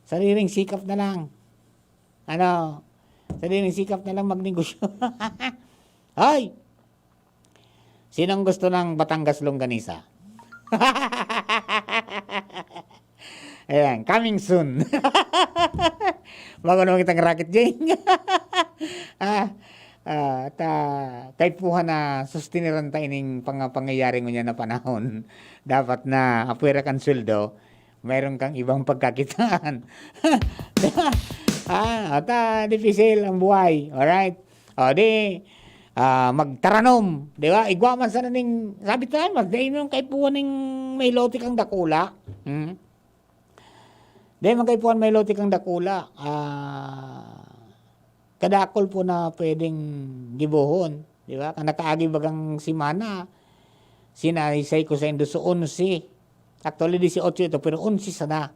sariling sikap na lang. Ano, sariling sikap na lang magnegosyo. Hoy! Sinong gusto ng Batangas longganisa? Ayan, coming soon. Bago naman kitang racket, Jeng. Ah, ah, ta, kaipuhan na sustiniran ta ining pang-, pangyayari ngunyan na panahon. Dapat na apwera kan sweldo, mayroon kang ibang pagkakitaan. Di ba? Ah, ta, dipisil ang buhay. Alright? O, di, ah, magtaranom, di ba? Igwa man sana ning, sabi tayo, mas dai man kaipuhan ning may lote kang dakula. Hmm? Dai man kaipuhan may lote kang dakula. Ah, kadakul po na pwedeng gibohon, di ba? Kan nakaagi bagang semana, sinaysay ko saindo sa onse. Actually, dieciocho ito, pero onse sana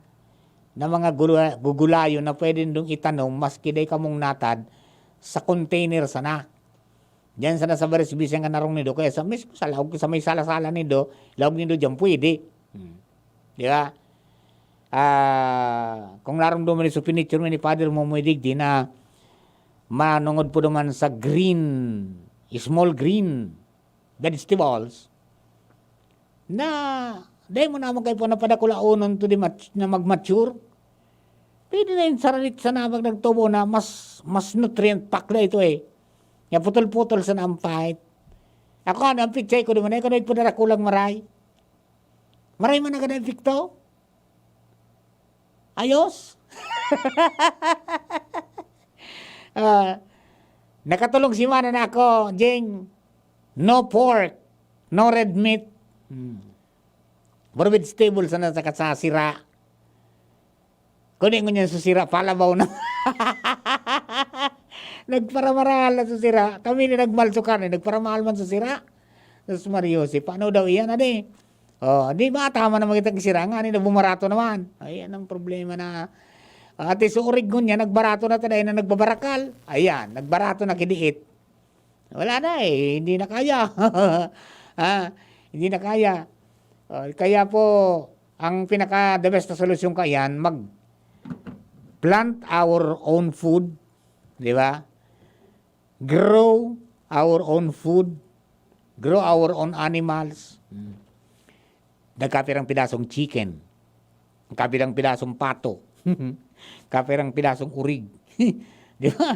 na mga gula-, gugulayon na pwede nindong itanom maski dai kamong natad sa container sana. Diyan sana sa baris-baris ang kanarong nindo, kaya sa mismo sa laog, sa may sala-sala nindo, laog nindo diyan pwede. Hmm. Di ba? Ah, kung narumduman ni sa pinicture mi ni Father Momoy digdi na manungod po naman sa green, small green vegetables, na dai mo naman kaipuhan na padakulaonon to di mat-, na mag-mature. Pwede na yun sa rarit sana pag nagtubo na mas, mas nutrient pack na ito eh. Kaya putol-putol sana ang pahit. Ako, ano, ang pichay ko naman, eh, kung nagpadarakulang maray. Maray man agad ang epekto. Ayos? Ah, nakatulong si mana na ako, Jing. No pork, no red meat. Hmm. Puro vegetable sana sa, sa sira. Kundi ngunyan sa sira, palabaw na. Nagparamahal na sa sira. Kami ni nagmalsukan, eh, nagparamahal man sa sira. Sus Maria Jose, paano daw iyan, adi? Oh, di ba, tama naman kitang sira nga, ani, nabumarato naman. Ayan ang problema na, ati, sa urig ngunyan, nagbarato na taday na nagbabarakal. Ayan, nagbarato na kidiit. Wala na eh, hindi na kaya. Ah, hindi na kaya. Ah, kaya po, ang pinaka the best na solusyon kaiyan, mag plant our own food, di ba? Grow our own food, grow our own animals. Hmm. Nagkapirang pidasong chicken, kapirang pidasong pato, kapirang pidasong urig. Di ba?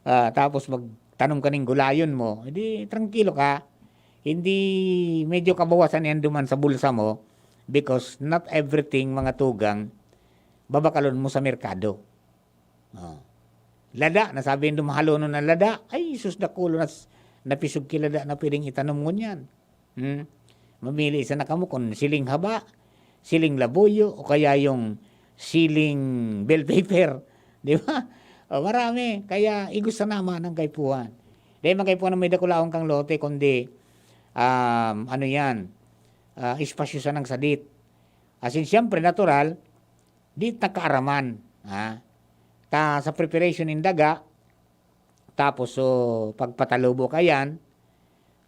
Ah, tapos magtanom ka ning gulayon mo, edi trangkilo ka. Hindi medyo kabawasan yan duman sa bulsa mo because not everything, mga tugang, babakalon mo sa merkado. Oh. Lada, nasabi yung dumahalonon na lada. Ay, sus, dakulo na s-, napisog ki lada na pwedeng itanom ngunyan. Hmm? Mamili sana kamo kung siling haba, siling labuyo, o kaya yung siling bell pepper. Di ba? O, marami. Kaya, igos sana man ang kaipuhan. Di man kaipuhan na may dakulaon kang lote, kundi, um, ano yan, ah, espasyo sanang sadit. As in, siyempre, natural, di ta kaaraman, ha? Ta, sa preparation nin daga, tapos, so, pagpatalubo ka yan,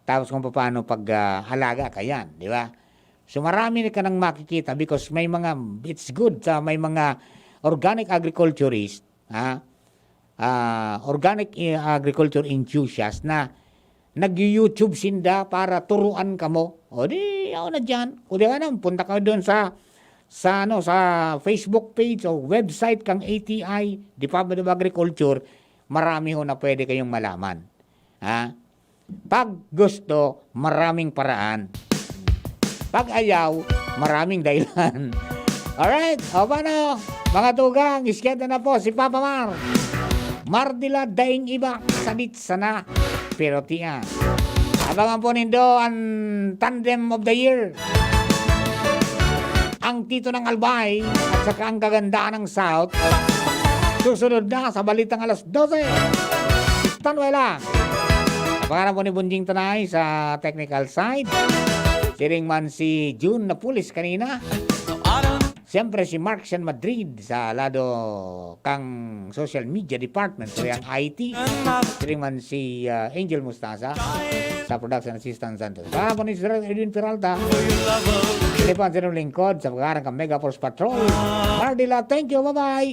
tapos kung paano pag, ah, alaga ka yan, di ba? So, marami ka nang makikita because may mga, it's good sa may mga organic agriculturist, ha? Ah, organic, eh, agriculture enthusiast na nag-YouTube sinda para turuan kamo. O di, yaon na diyan. O di ka na, punta kayo doon sa, sa, ano, sa Facebook page o website kang A T I, Department of Agriculture. Marami ho na pwede kayong malaman. Ha? Pag gusto, maraming paraan. Pag ayaw, maraming dahilan. Alright, o paano? Mga tugang, iskenta na po si Papa Mar. Mar de la daing iba, sadit sana. Pero tiyan. Abangan po nindo ang Tandem of the Year. Ang Tito ng Albay at saka ang Kagandahan ng South. Susunod na sa Balitang Alas dose. Standby lang. Pangalan po ni Bunjing Tanay sa technical side. Siring man si June Napulis kanina. Siyempre si Mark San Madrid sa lado kang social media department, kaya ang I T. Siring man si, ah, Angel Mustasa sa production assistant Santos. Pangalan po ni Sir Edwin Peralta. Sila po ang sinong lingkod sa pagkakarang kang Mega Force Patrol. Mardila, thank you. Bye-bye.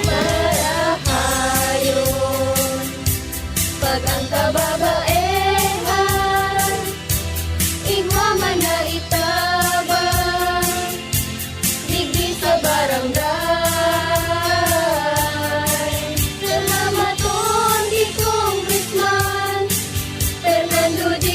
Para hayon, pag ang kababaehan, igwa man na itabang, digdi sa barangay. Salamaton ki Congressman Fernando G.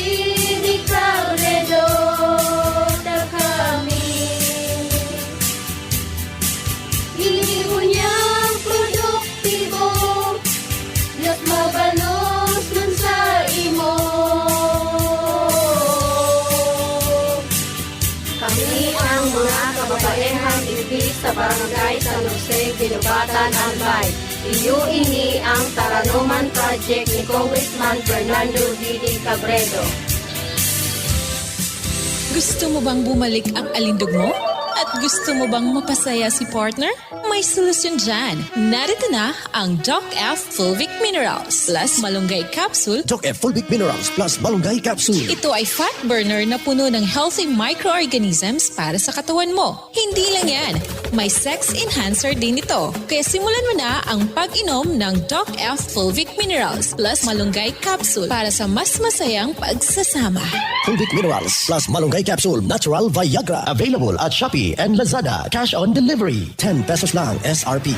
Barangay San Jose, Guinobatan, Albay. Iyo ini ang Taranoman Project ni Congressman Fernando Didi Cabredo. Gusto mo bang bumalik ang alindog mo? At gusto mo bang mapasaya si partner? May solusyon dyan. Narito na ang Doc F Fulvic Minerals plus Malunggay Capsule. Doc F Fulvic Minerals plus Malunggay Capsule. Ito ay fat burner na puno ng healthy microorganisms para sa katawan mo. Hindi lang yan. May sex enhancer din ito. Kaya simulan mo na ang pag-inom ng Doc F Fulvic Minerals plus Malunggay Capsule para sa mas masayang pagsasama. Fulvic Minerals plus Malunggay Capsule Natural Viagra. Available at Shopee and Lazada. Cash on delivery. ten pesos lang S R P.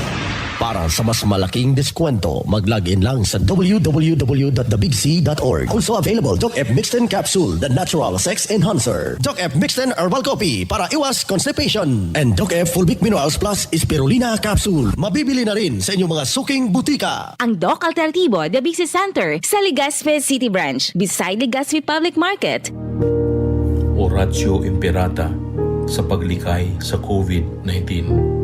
Para sa mas malaking diskwento, mag-log in lang sa w w w dot the big c dot org. Also available, Doc F Mixten Capsule, the natural sex enhancer. Doc F Mixten Herbal Coffee para iwas constipation. And Doc F Fulvic Minerals Plus Spirulina Capsule. Mabibili na rin sa inyong mga suking butika. Ang Doc Alternativo, The Big C Center, sa Legazpi City Branch, beside Legazpi Public Market. Oratio Imperata sa paglikay sa COVID nineteen.